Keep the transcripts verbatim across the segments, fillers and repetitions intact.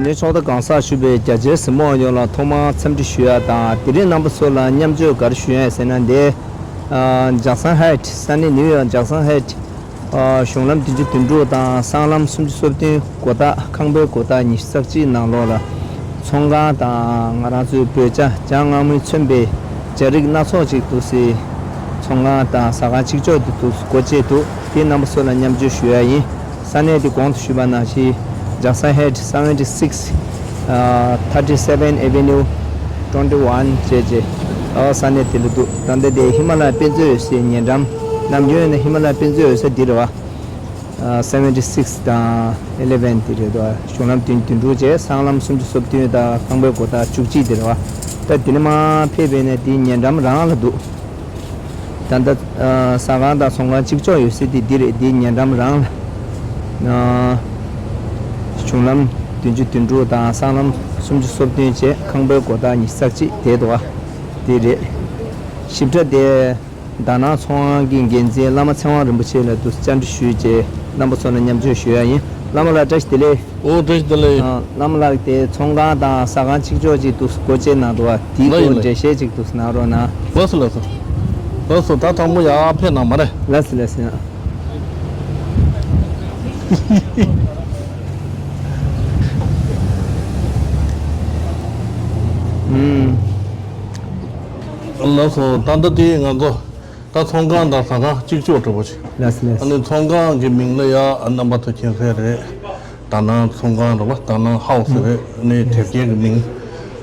ངའི་ཕྱོགས་མཐའ་གང་སར་བཞུགས་པའི་རྒྱ་ཆེའི་གཟིགས་མོ་བ་ཡོངས་ལ་ཐོག་མར་འཚམས་འདྲི་ཞུ་ཡ་དང་། དེ་རིང་རྣམ་པ་ཚོ་ལ་མཉམ་སྤྱོད་ག་རེ་ཞུ་ཡ་ཟེར་ན། འདི་ཨ་ཇག་སན་ཧའེ་ཊི། ས་གནས་ནིའུ་ཡོག་ཇག་སན་ཧའེ་ཊི། ཨ་གཞུང་ལམ་བདུན་ཅུ་དོན་དྲུག་དང་སྲང་ལམ་སུམ་ཅུ་སོ་བདུན་སྒོ་རྟགས། ཁང་པའི་སྒོ་རྟགས་ཉི་ཤུ་རྩ་གཅིག་ནང་ལོགས་ལ་ཚོང་ཁང་དང་། ང་རང་ཚོའི་བོད་ཇ་ཇ་མངར་མོས་མཚོན་པའི་ཇ་རིགས་སྣ་ཚོགས་ཅིག་འདུག་སེ། ཚོང་ཁང་དང་ཟ་ཁང་གཅིག་ལྕོགས་དེ་འདུག་སེ་སྒོ་ཕྱེ་འདུག་དེ་རྣམ་པ་ཚོ་ལ་མཉམ་སྤྱོད་ཞུ་ཡ་ཡིན། ས་གནས་དེ་གོང་དུ་ཞུས་པ་ནང་བཞིན་ཇག་སན་ཧའེ་ཊི། seventy six, uh, thirty seven Avenue, twenty one བྱས་བྱས། ཨ་ས་གནས་དེ་ལ་འདུག་ད་ལྟ་དེ་ཧི་མ་ལ་ཡའི་དཔེ་མཛོད་ཡོད་སའི་ཉེ་འགྲམ། ནམ་རྒྱུན་ཡིན་ན་ཧི་མ་ལ་ཡའི་དཔེ་མཛོད་ཡོད་ས་འདི་རེད་བ། ཨ་seventy six དང་eleven དེ་རེད་དོ། གཞུང་ལམ་བདུན་བདུན་དྲུག་བྱས། སྲང་ལམ་སུམ་ཅུ་སོ་བདུན་དང་ཁང་པའི་སྒོ་རྟགས་བཅུ་གཅིག་དེ་རེད་བ། ད་དེ་ནས་མར་ཕེབས་པས་ན་དེ་ཉེ་འགྲམ་རང་ལ་འདུག་ད་ལྟ་ཨ་ཟ་ཁང་དང་ཚོང་ཁང་གཅིག་ལྕོགས་ཡོད་སའི་དེ་འདི་རེད། དེ་ཉེ་འགྲམ་རང་ལ། ཨ་གཞུང་ལམ་བདུན་ཅུ་དོན་དྲུག་དང་སྲང་ལམ་སུམ་ཅུ་སོ་བདུན་བྱས། ཁང་པའི་སྒོ་རྟགས་ཉི་ཤུ་རྩ་གཅིག་དེ་འདུག་བ། དེ་རེད། ཞིབ་ཕྲ་དེ། དྷ་ན་ཚོང་ཁང་གི་འགན་འཛིན་བླ་མ་ཚེ་དབང་རིན་པོ་ཆེ་ལ་འདུག་བཅར་འདྲི་ཞུས་རྗེས་རྣམ་པ་ཚོ་ལ་མཉམ་སྤྱོད་ཞུ་ཡ་ཡིན། བླ་མ་ལགས་བཀྲ་ཤིས་བདེ་ལེགས། ཨོ་བཀྲ་ཤིས་བདེ་ལེགས། ཨ་བླ་མ་ལགས་དེ་ཚོང་ཁང་དང་ཟ་ཁང་གཅིག་ལྕོགས་ཅིག་འདུག་སྒོ་ཕྱེ་གནང་འདུག་བ། དེའི་ལགས་ཡིན་སྐོར་ལགས། འགྲེལ་བཤད་ཅིག་འདུག་གནང་རོགས་གནང་། ལགས་སོ་ལགས་སོ། ལགས་སོ། ད་དང་པོ་ཡར་ཕེབས་གནང་མ་རེད། ལགས་སོ་ལགས་སོ། ཨུམ། ལགས་སོ། ད་ལྟ་དེ་ང་ཚོ། ད་ཚོང་ཁང་དང་ཟ་ཁང་གཅིག་ལྕོགས་འདྲ་པོ་ཅིག་ལགས་སོ་ལགས་སོ། ཨ་ནི་ཚོང་ཁང་གི་མིང་ལ་ཡ་རྣམ་པ་ཚོ་མཁྱེན་གསལ་རེད། དྷ་ན་ཚོང་ཁང་རེད་བ། དྷ་ན་ཧའོ་སི་རེད། ཨ་ནི་དེབ་སྐྱེལ་གྱི་མིང་།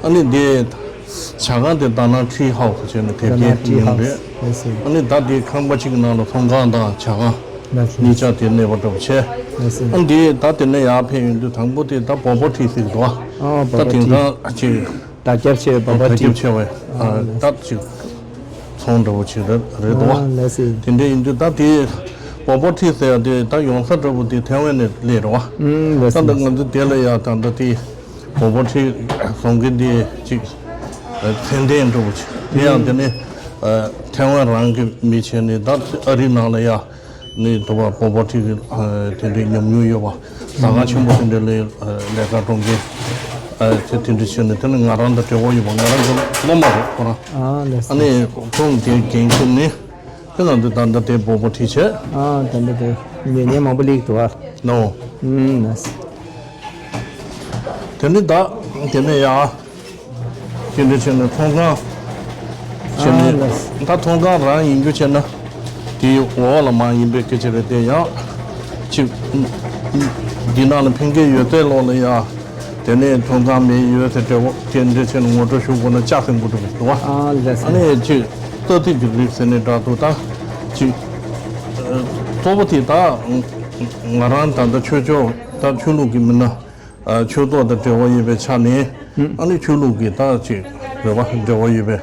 ཨ་ནི་དེ་ཇ་ཁང་དེ་དྷ་ན་ཊི་ཧའོ་སི་བྱས་ནས་དེབ་སྐྱེལ་གྱི་མིང་རེད། ལགས་སོ། ཨ་ནི་ད་དེ་ཁང་པ་གཅིག་གི་ནང་ལ་ཚོང་ཁང་དང་ཇ་ཁང་ལགས་སོ། གཉིས་ཆ་དེ་གནས་པ་འདྲ་པོ་བྱས། ལགས་སོ། ཨ་ནི་དེ་ད་དེ་ནས་ཡར་ཕེབས་ཡོང་དུས་དང་པོ་དེ་ད་བོ་བོ་ཊི་ཟེར་གྱི་འདུག་བ། ཨ་བོ་ད་བོ་དེང་ཊི། སང་ཅིག་བརྡ་ཁྱབ་ཆེ་བའི་བོ་བོ་ཊི། བརྡ་ཁྱབ་ཆེ་བའི་ཨ་ལགས་སོ། ད་ཅིག་ཚོང་འདྲ་པོ་ཅིག་རེད་རེད་དོ། ཨ་ལགས་སེ། དེ་འདྲ་ཡིན་དུས་ད་དེ་བོ་བོ་ཊི་ཟེར་ཡ་དེ་ད་ཡོང་ས་འདྲ་པོ་དེ་ཐའེ་ཝན་ནས་སླེབས་རེད་བ། ཨུམ་ལགས་ད་ལྟ་སེ། ང་ཚོ་དེ་ལ་ཡ་ད་ལྟ་དེ་བོ་བོ་ཊི་བཟོ་མཁན་དེ་ཅིག་མཚན་ལྡན་འདྲ་པོ་ཅིག་དེ་ཡང་དེ་ནས་ཐའེ་ཝན་རང་གི་མི་བྱས་ནས་ད་ཨ་རི་ནང་ལ་ཡ་ནི་དུ་བ་བོ་བོ་ཊི་གི་དེ་འདྲའི་ཉམས་མྱོང་ཡོད་པ། ཟ་ཁང་ཆེན་པོ་དེ་འདྲ་ལ་ལས་ཀ་གཏོང་མཁན་དེ་དེ་འདྲ་བྱས་ནས། དེ་ནི་ང་རང་དང་འབྲེལ་བ་ཡོད་པ། ང་རང་གི་སློབ་མ་རེད་ཁོ་རང་། ཨ་ལགས་སོ། ཨ་ནི་ཁོང་གི་འགན་འཁྱེར་ནས་དེ་ང་ཚོས་ད་ལྟ་དེ་བོ་བོ་ཊི་བྱས། ཨ་ད་ལྟ་དེ་ཉེ་ཉེ་མང་པོ་ལེགས་འདུག་ཨ། ནོ། ཨུམ་ལགས་སོ། དེ་ནི་ད་དེ་ནས་ཡ། དེ་འདྲ་བྱས་ནས་ཚོང་ཁང་བྱས་ནས། ཨ་ལགས། ད་ཚོང་ཁང་རང་ཡིན་རྒྱུ་བྱས་ན་དེའི་འོག་ལ་མར་ཡིན་པའི་སྐད་ཆ་རེད། དེ་ཡང་ཅིག་འདི་ནང་ལ་ཕན་ཁེ་ཡོད་ཚད་ལོག་ལ་ཡ། དེ་ནས་ཚོང་ཁང་མེད་ཡོད་ཚད་འབྲེལ་བ་དེ་འདྲ་བྱས་ནས་ངོ་སྤྲོད་ཞུ་དགོས་ན་ལྕགས་སྲིན་པོ་འགྲོ་གི་འདུག་བ། ཨ་ལགས། ཨ་ནི་ཅིག་རྩ་ཚིག་གི་རིགས་ཟེར་ནས་འདྲ་འདུག་ད་ཅིག་གཙོ་བོ་དེ་ད་ང་རང་ད་ལྟ་ཆོས་ཕྱོགས་ད་ཆོས་ལུགས་ཀྱི་མི་སྣ། ཨ་ཆོས་ཐོག་དང་འབྲེལ་བ་ཡོད་པའི་ཆ་ནས། ཨ་ནི་ཆོས་ལུགས་ཀྱི་ད་ཅིག་རེད་བ། འབྲེལ་བ་ཡོད་པའི་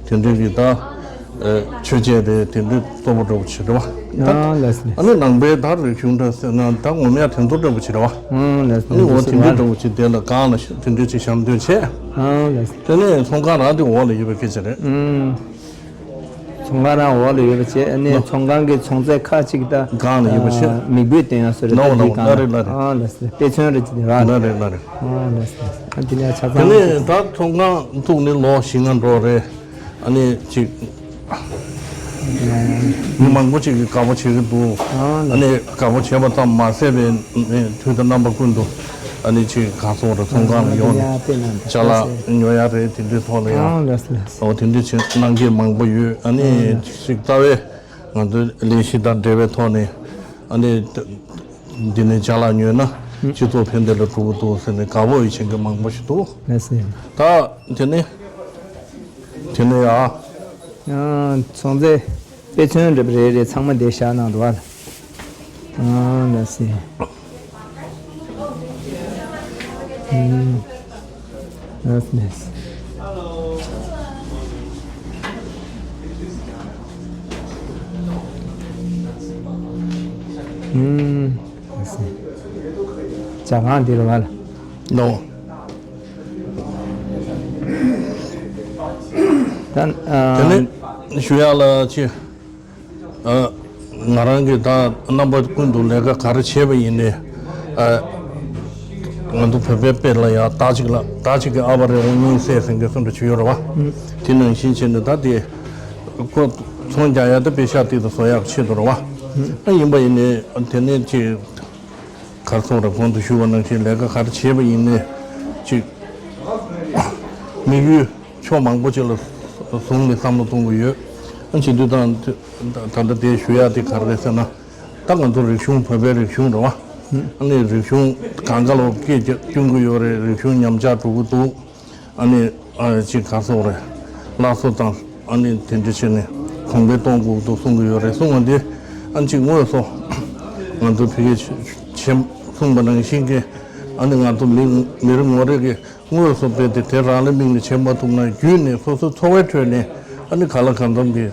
དེ་འདྲའི་གི་ད་ཨ་ཆོས་བྱེད་རེད། དེ་འདྲའི་གཙོ་བོ་འདྲ་པོ་ཅིག་རེད་བ། ད་ཨ་ལགས་སོ། ཨ་ནི་ནང་པའི་ད་རིག་གཞུང་འདྲ་ཟེར་ན་ད་ངོ་མ་ཡ་དེ་ཚོ་འདྲ་པོ་ཅིག་རེད་བ། ཨ་ལགས་སོ། ཨ་ནི་འོ་དེ་འདྲའི་འདྲ་པོ་ཅིག་དེ་ལ་སྒང་ལ་དེ་འདྲའི་ཅིག་བཤམས་སྟོན་བྱས། ཨ་ལགས་སོ། དེ་ནས་ཚོང་ཁང་རང་དེ་འོག་ལ་ཡོད་པའི་སྐད་ཆ་རེད། ཨུམ། ཚོང་ཁང་རང་འོག་ལ་ཡོད་པ་བྱས། ཨ་ནི་ལོ། ཚོང་ཁང་གི་ཚོང་རྫས་ཁག་ཅིག་ད་སྒང་ལ་ཡོད་པ་བྱས། ཨ་མིག་དཔེ་སྟོན་ཡ་སོ་རེད། ལོ་ད་ལོ། འདི་སྒང་ལ་ལ་རེད་ལ་རེད། ཨ་ལགས་སོ། དཔེ་མཚོན་རེད་ཅིག་ར། ལ་རེད་ལ་རེད། ཨ་ལགས་སོ། ཨ་འདི་ནས་ཆ་དེ་ཚང་ནས་ད་ཚོང་ཁང་བཙུགས་ནས་ལོ་བཞི་ལྔ་འགྲོ་རེད། ཨ་ནི་ཅིག་མི་མང་པོ་ཅིག་གིས་དགའ་པོ་བྱེད་ཀྱི་འདུག་ཨ་ཨ་ལགས་ནི་དགའ་པོ་བྱེད་པ་ཙམ་མ་ཟད་པའི་དུས་དང་རྣམ་པ་ཀུན་ཏུ། ཨ་ནི་ཅིག་གང་སོང་རེད། ཚོང་ཁང་ལ་ཡོང་ནས་ཅ་ལག་ཉོ་ཡ་རེད། དེ་འདྲའི་ཐོག་ལ་ཡང་ཨ་ལགས་སོ་ལགས་སོ། འོ་དེ་འདྲའི་ཅིག་གནང་མཁན་མང་པོ་ཡོད། ཨ་ནི་ཨ་ཅིག་རྩ་བའི་ང་ཚོའི་ལས་གཞི་དང་འབྲེལ་བའི་ཐོག་ནས། ཨ་ནི་འདི་ནས་ཅ་ལག་ཉོས་ན་སྤྱི་ཚོགས་ཕན་བདེ་ལ་འགྲོ་གི་འདུག་ཟེར་ནས་དགའ་པོ་ཡོད་བྱེད་མཁན་མང་པོ་ཞིག་འདུག་ལགས་སོ། ད་དེ་ནས་དེ་ནས་ཡ། ཨ་ཚོང་རྫས་དཔེ་མཚོན་རེ་རེ་རེ་ཚང་མ་འདིར་བཞག་གནང་འདུག་ཨ། ཨ་ལགས་སེ། ཨུམ། ལགས་སེ། ཨུམ། ལགས་སེ། ཇ་ཁང་འདི་རེད་བ། ནོ། ད་ཨ། དེ་ནས་ཞུ་ཡག་ལ་ཅི། ཨ། ང་རང་གིས་ད་རྣམ་པ་ཀུན་ཏུ་ལས་ཀ་ག་རེ་བྱས་པ་ཡིན་ནའི། ཨ། ང་ཚོ་བོད་པའི་དཔེ་ལ་ཡ་ཟླ་གཅིག་ལ་ཟླ་གཅིག་གི་ཨ་བ་རེ་འོ་གཉིས་བསད་ཟིན་གྱི་སུ་འདྲ་བྱུང་ཡོད་རེད་བ། དེ་ནང་བཞིན་བྱས་ནས་ད་དེ་ཁོ་ཚོང་རྒྱག་ཡ་ད་པེ་ཤ་དེ་དུ་བཟོ་ཡག་ཆེད་དུ་རེད་བ། ཨ་ཡིན་པ་ཡིན་ནའི་དེ་ནས་ཅིག་གར་སོང་རེད། གོང་དུ་ཞུས་པ་ནང་བཞིན་ལས་ཀ་ག་རེ་བྱས་པ་ཡིན་ནའི་ཅིག་དམིགས་ཡུལ་ཕྱོགས་མང་པོ་ཅིག་ལ་བཟུང་ནས་བསམ་བློ་གཏོང་གི་ཡོད། ཨ་བྱེད་དུས་དང་ད་ལྟ་དེ་ཞུ་ཡ་དེ་ག་རེ་རེད་ཟེར་ན། ད་ང་ཚོ་རིག་གཞུང་བོད་པའི་རིག་གཞུང་རེད་བ། ཨ་ནི་རིག་གཞུང་གང་ག་ལོ་སྐད་སྐྱོན་གྱི་ཡོད་རེད། རིག་གཞུང་ཉམས་ཆག་འགྲོ་གི་འདུག་ཨ་ནི་ཨ་ཅིག་ག་སོག་རེད། སླར་གསོ་དང་ཨ་ནི་དེ་འདྲ་བྱས་ནས་གོང་འཕེལ་གཏོང་དགོས་འདུག་གསུང་གི་ཡོད་རེད། གསུང་བ་འདི་ཨ་ཅིག་དངོས་སུ་ང་ཚོ་བོད་ཀྱི་ཆེན་གསུངས་པ་ནང་བཞིན་གྱི་ཨ་ནི་ང་ཚོ་མི་མི་རེ་ངོ་རེ་གི་དངོས་སུ་དཔེ་དེ་དེ་རང་ལ་དམིགས་ནས་བྱེད་མ་ཐུབ་ན་བརྒྱུད་ནས་སོ་སོའི་འཚོ་བའི་ཁྲོད་ནས་ཨ་ནི་ག་ལ་གང་འཚམ་གྱི་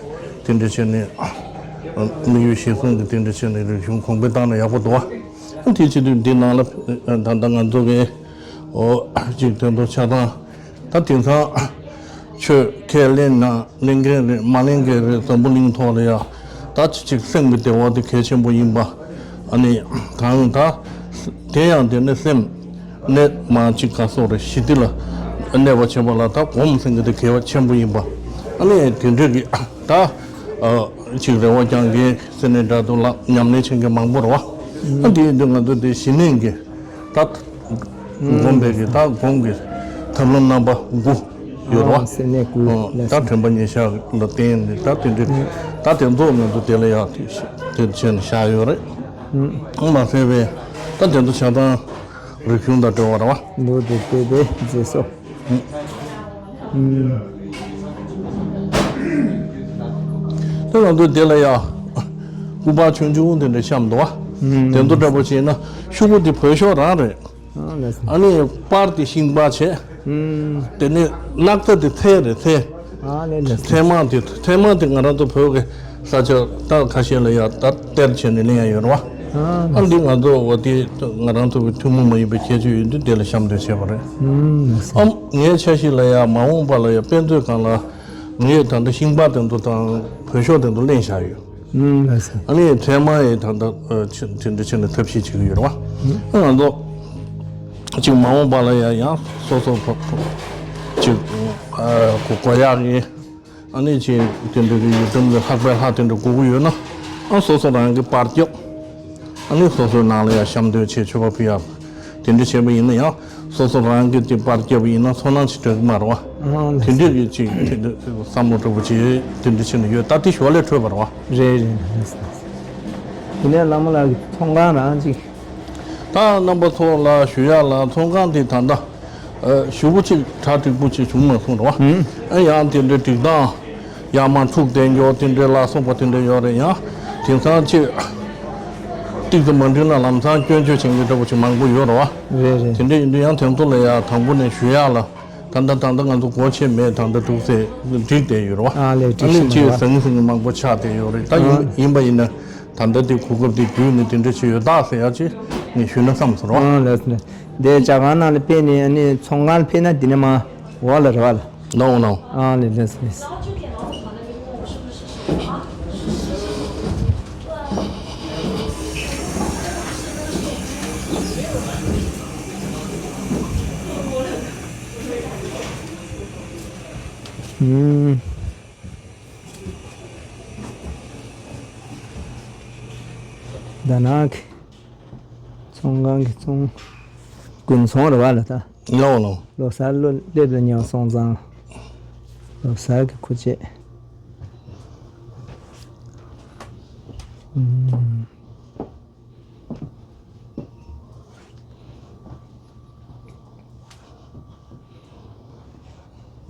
དེ་འདྲ་བྱས་ནས་དམིགས་ཡུལ་གཞིར་བཟུང་གི་དེ་འདྲ་བྱས་ནས་རིག་གཞུང་གོང་འཕེལ་བཏང་ན་ཡག་པོ་འདུག་བ། དེ་བྱེད་དུས་འདི་ནང་ལ་ད་ལྟ་ང་ཚོ་གི་ཨོ་ཅིག་དོན་དུ་ཆ་ཚང་ད་དེང་སང་ཆོས་ཁས་ལེན་ན་ལེན་མཁན་རེད། མ་ལེན་མཁན་རེད། འཛམ་བུ་གླིང་ཐོག་ལ་ཡ་ད་ཅི་ཅིག་སེམས་ཀྱི་བདེ་བ་དེ་གལ་ཆེན་པོ་ཡིན་པ། ཨ་ནི་གང་ད་དེ་ཡང་དེ་ནི་སེམས་གནས་མ་ཅིག་ག་སོགས་རེ་ཞི་བདེ་ལ་གནས་པ་བྱེད་པ་ལ་ད་སྒོམ་སེང་གེ་དེ་གལ་བ་ཆེན་པོ་ཡིན་པ། ཨ་ནི་དེ་འདྲ་གི་ད་ཅིག་རེ་བ་རྐྱང་གི་སེ་ནས་འདྲ་དུ་ལ་ཉམས་ལེན་བྱེད་མཁན་མང་པོ་རེད་བ། ཨ་དེ་ཡིན་དུས་ང་ཚོ་དེ་ཞི་གནས་ཀྱི་ད་སྒོམ་པའི་གི་ད་སྒོམ་གི་ཐབས་ལམ་རྣམ་པ་དགུ་ཡོད་རེད་བ། སེ་ནས་ཀུན་ལས་ད་དྲན་པ་ཉེར་བཞག་ལ་བརྟེན་ནས་ད་དེ་འདྲ་ད་དེ་ཚོ་ང་ཚོ་དེ་ལ་ཡག་དེ་བྱས་ནས་བཞག་ཡོད་རེད། ཨང་མ་ཟད་པའི་ད་དེ་ཚོ་ཆ་ཚང་རིག་གཞུང་དང་འབྲེལ་བ་རེད་བ། འདུག་འདུག་དེ་དེ་མཛེས་སོ། དེ་ང་ཚོ་དེ་ལ་ཡ་སྐུ་པར་ཆུང་ཆུང་དེ་འདྲ་བཤམས་འདུག་བ། དེ་ཚོ་འདྲ་པོ་བྱས་ན་ཤོག་བུ་དེ་བོད་ཤོག་རང་རེད། ཨ་ནི་པར་དེ་ཤིང་པར་བྱས། དེ་ནས་སྣག་ཚ་དེ་ཚལ་རེད་ཚལ། ཨ་ལས་ལས། ཚལ་མང་དེ་ཚལ་མང་དེ་ང་རང་ཚོ་བོད་ཀྱི་ས་ཆ་ད་ཁ་ཤས་ལ་ཡ་ད་གཏེར་བྱས་ནས་ལེན་ཡ་ཡོད་རེད་བ། ཨ་འདི་ང་ཚོ་འོ་དེ་ང་རང་ཚོ་གི་ཐུན་མོང་མ་ཡིན་པའི་ཁྱད་ཆོས་ཡོད་དུས་དེ་ལ་བཤམས་འདོད་བྱས་པ་རེད། ཨམ་ངའི་འཆར་གཞི་ལ་ཡ་མ་འོངས་པ་ལ་ཡ་དཔེ་མཛོད་སྒང་ལ་ངས་ད་ལྟ་ཤིང་པར་དེ་ཚོ་དང་བོད་ཤོག་དེ་ཚོ་ལེན་བཞག་ཡོད། ཨུམ་ལགས་སོ། ཨ་ནི་ཚད་མ་ཡི་ད་ལྟ་ཨ་ཆེ་དེ་འདྲ་བྱས་ནས་ཐབས་ཤེས་བྱེད་ཀྱི་ཡོད་རེད་བ། ཨ་ང་ཚོ་གཅིག་མ་འོངས་པ་ལ་ཡང་ཡང་སོ་སོ་ཕ་ཕ་གཅིག་ཨ་གོ་གོ་ཡག་གི་ཨ་ནི་ཅིག་དེ་འདྲ་གི་ཡུལ་ཁྲིམས་ལ་ལྷག་པའི་ལྷ་དེ་འདྲ་དགོས་ཀྱི་ཡོད་ན་ཨ་སོ་སོ་རང་གི་པར་རྒྱབ། ཨ་ནི་སོ་སོའི་ནང་ལ་ཡང་བཤམས་འདོད་བྱས་མཆོད་པ་ཕུལ་ཡག་དེ་འདྲ་བྱས་པ་ཡིན་ན་ཡང་སོ་སོ་རང་གི་དེ་པར་རྒྱབ་པ་ཡིན་ན་ཚོར་སྣང་ཅིག་སྤྲད་ཀྱི་མ་རེད་བ། ཨང་དེ་འདྲ་གི་ཅིག་དེ་འདྲ་བསམ་བློ་སྤྲོ་པོ་ཅིག་དེ་འདྲ་བྱས་ནས་ཡོད། ད་དེ་ཞོར་ལས་འཕྲོད་པ་རེད་བ། རེད་རེད་རེད། དེ་ནས་བླ་མ་ལགས་ཀྱི་ཚོང་ཁང་རང་ཅིག་ད་རྣམ་པ་ཚོ་ལ་ཞུ་ཡག་ལ་ཚོང་ཁང་དེ་ད་ལྟ་ཨ་ཞེ་པོ་ཅིག་གྲ་འགྲིག་པོ་ཅིག་བྱུང་མ་སོང་རེད་བ། ཨ་ཡང་དེ་འདྲའི་སྒྲིག་སྟངས་ཡར་མར་འཁྲུག་བསྡད་མགྱོགས་དེ་འདྲའི་ལ་སོགས་པ་དེ་འདྲ་ཡོད་རེད། ཡང་དེང་སང་ཅིག་ཏིག་ཙམ་མ་འགྲིག་ན་ལམ་སང་སྐྱོན་བརྗོད་བྱེད་མཁན་འདྲ་པོ་ཅིག་མང་པོ་ཡོད་རེད་བ། རེད་རེད། དེ་འདྲ་ཡིན་དུས་ཡང་དེ་ཚོ་ལ་ཡ་དང་པོ་ནས་ཞུ་ཡག་ལ་ད་ལྟ་ད་ལྟ་ང་ཚོ་སྒོ་ཕྱེ་མེད། ད་ལྟ་འདུག་སེ་འགྲིག་བསྡད་ཡོད་རེད་བ། ཨ་ལས་ཨ་འགྲིག་ནི་ཤི་ཅིག་མ་རེད་བ། ཟང་ཟིང་མང་པོ་ཆགས་བསྡད་ཡོད་རེད། ད་ཡིན་ཨ་ཡིན་པ་ཡིན་ན་ད་ལྟ་དེ་གོ་སྐབས་དེ་བརྒྱུད་ནས་དེ་འདྲ་ཅིག་ཡོད་ད་ཟེར་ཡག་ཅིག་ངས་ཞུས་ན་བསམ་སོང་རེད་བ། ཨ་ལས་ལས། དེ་ཇ་ཁང་ནང་ལ་ཕེབས་ནས་ཨ་ནི་ཚོང་ཁང་ལ་ཕེབས་ན་འདི་ནས་མར་འོག་ལ་རེད་བ་ལ། ལའོ་ལའོ། ཨ་ལས་ལས་ལས། ཨུམ། ད་ནང་གི་ཚོང་ཁང་གི་ཚོང་དགུན་ཚོང་རེད་བ་ལ་ད། ལའོ་ལའོ། ལོ་གསར་ལོ་སླེབས་ལ་ཉང་སོང་ཙང་། ལོ་གསར་གྱི་ཁུ་ཆེ། ཨུམ།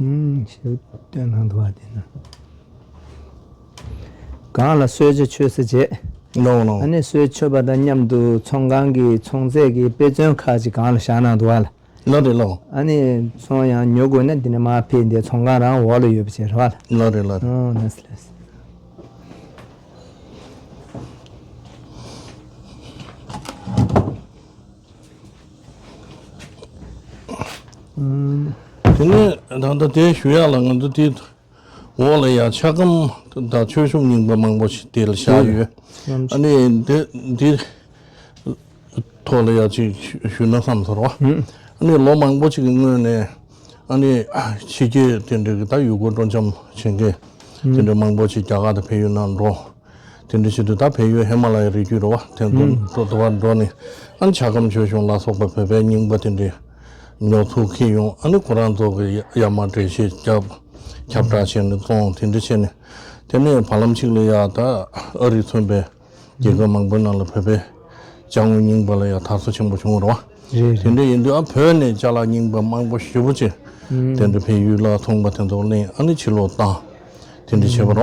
ཨུམ། ཞེས་བསྟན་གནང་འདུག་བ་དེ་ན། སྒང་ལ་གསོལ་ཇ་མཆོད་ས་བྱས། ལའོ་ལའོ། ཨ་ནི་གསོལ་མཆོད་པ་དང་མཉམ་དུ་ཚོང་ཁང་གི་ཚོང་རྫས་ཀྱི་དཔེ་མཚོན་ཁག་ཅིག་སྒང་ལ་བཞག་གནང་འདུག་བ་ལ། ལོ་རེད་ལོ། ཨ་ནི་ཚོང་ཡང་ཉོ་དགོས་ན་འདི་ནས་མར་ཕེབས་འདི་ཚོང་ཁང་རང་འོག་ལ་ཡོད་པ་བྱས་རེད་བ་ལ། ལོ་རེད་ལོ་རེད། ཨང་ལགས་སོ་ལགས་སོ། ཨང་། དེ་ནས་ད་ལྟ་དེ་ཞུ་ཡག་ལ་ང་ཚོ་དེ་འོག་ལ་ཡ་ཆ་སྒམ་དང་མཆོད་གཤོམ་རྙིང་པ་མང་པོ་ཞིག་དེ་ལ་བཞག་ཡོད། ཨ་ནི་འདི་འདི། ཐོག་ལ་ཡ་ཅིག་ཞུས་ན་བསམ་ཚོར་བ། ཨ་ནི་ལོ་མང་པོ་ཅིག་གི་སྔོན་ནས་ཨ་ནི་ཕྱི་རྒྱལ་དེ་འདྲའི་གི་ད་ཡུལ་སྐོར་སྤྲོ་འཆམ་བྱེད་མཁན་དེ་འདྲ་མང་པོ་ཅིག་རྒྱ་གར་དང་བལ་ཡུལ་ནང་འགྲོ། དེ་འདྲ་བྱེད་དུས་ད་བལ་ཡུལ་ཧི་མ་ལ་ཡའི་རི་རྒྱུད་རེད་བ། དེ་ཚོ་འགྲོ་འགྲོ་བར་འགྲོ་ནས་ཨ་ནི་ཇ་སྒམ་ཆོས་གཞུང་ལ་སོགས་པ་བོད་པའི་རྙིང་པ་དེ་འདྲའི་ཉོ་ཚུར་འཁྱེར་ཡོང་། ཨ་ནི་ཁོ་རང་ཚོ་གི་ཡར་མར་འགྲེལ་བཤད་རྒྱབ། ཁྱབ་བསྒྲགས་བྱས་ནས་བཙོང་། དེ་འདྲ་བྱས་ནས་དེ་ནས་བར་ལམ་ཅིག་ལ་ཡ་ད་ཨ་རི་མཚོན་པའི་རྒྱལ་ཁབ་མང་པོའི་ནང་ལ་བོད་པའི་ཅ་དངོས་རྙིང་པ་ལ་ཡང་དར་སོ་ཆེན་པོ་བྱུང་བ་རེད་བ། རེད་དེ་རེད། འདྲ་ཡིན་དུས་ཨ་བོད་ནས་ཅ་ལག་རྙིང་པ་མང་པོ་ཞེ་པོ་ཅིག་ཨུམ། དེ་འདྲ་བལ་ཡུལ་ལ་ཐོན་པ་དེ་ཚོ་ལེན། ཨ་ནི་ཕྱི་ལོགས་བཏང་། དེ་འདྲ་བྱས་པ་རེད་བ།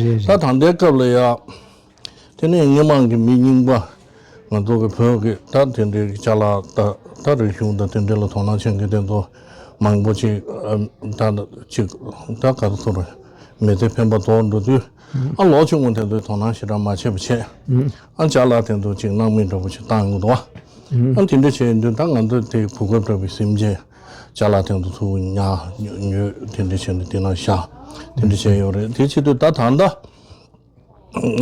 རེད་རེད། ད་ད་ལྟའི་སྐབས་ལ་ཡ་དེ་ནས་མི་མང་གི་མི་རྙིང་པ་ང་ཚོ་གི་བོད་ཀྱི་ད་དེ་འདྲའི་ཅ་ལག་ད་ད་རིག་གཞུང་དང་དེ་འདྲ་ལ་དོ་སྣང་བྱེད་མཁན་དེ་ཚོ་མང་པོ་ཅིག་ཨ་ད་ཅིག་ད་ག་རེ་ཟེར་རེད། མི་ཚེ་འཕེན་པ་དོར་འགྲོ་དུས། ཨ་ལོ་ཆུང་ངུ་དེ་ཚོས་དོ་སྣང་ཞེ་དྲག་མ་བྱས་པ་བྱས། ཨ་ཅ་ལག་དེ་ཚོ་ཅིག་སྣང་མེད་འདྲ་པོ་ཅིག་བཏང་ཡོང་འདུག་བ། ཨ་དེ་འདྲ་བྱས་ཡོང་དུས་ད་ང་ཚོས་དེ་གོ་སྐབས་འདྲ་པོ་ཟིན་བྱས་ཅ་ལག་དེ་ཚོ་ཚུར་ཉར་ཉོས་དེ་འདྲ་བྱས་ནས་དེ་ནང་བཞག་དེ་འདྲ་བྱས་ཡོད་རེད། དེ་བྱེད་དུས་ད་ད་ལྟ་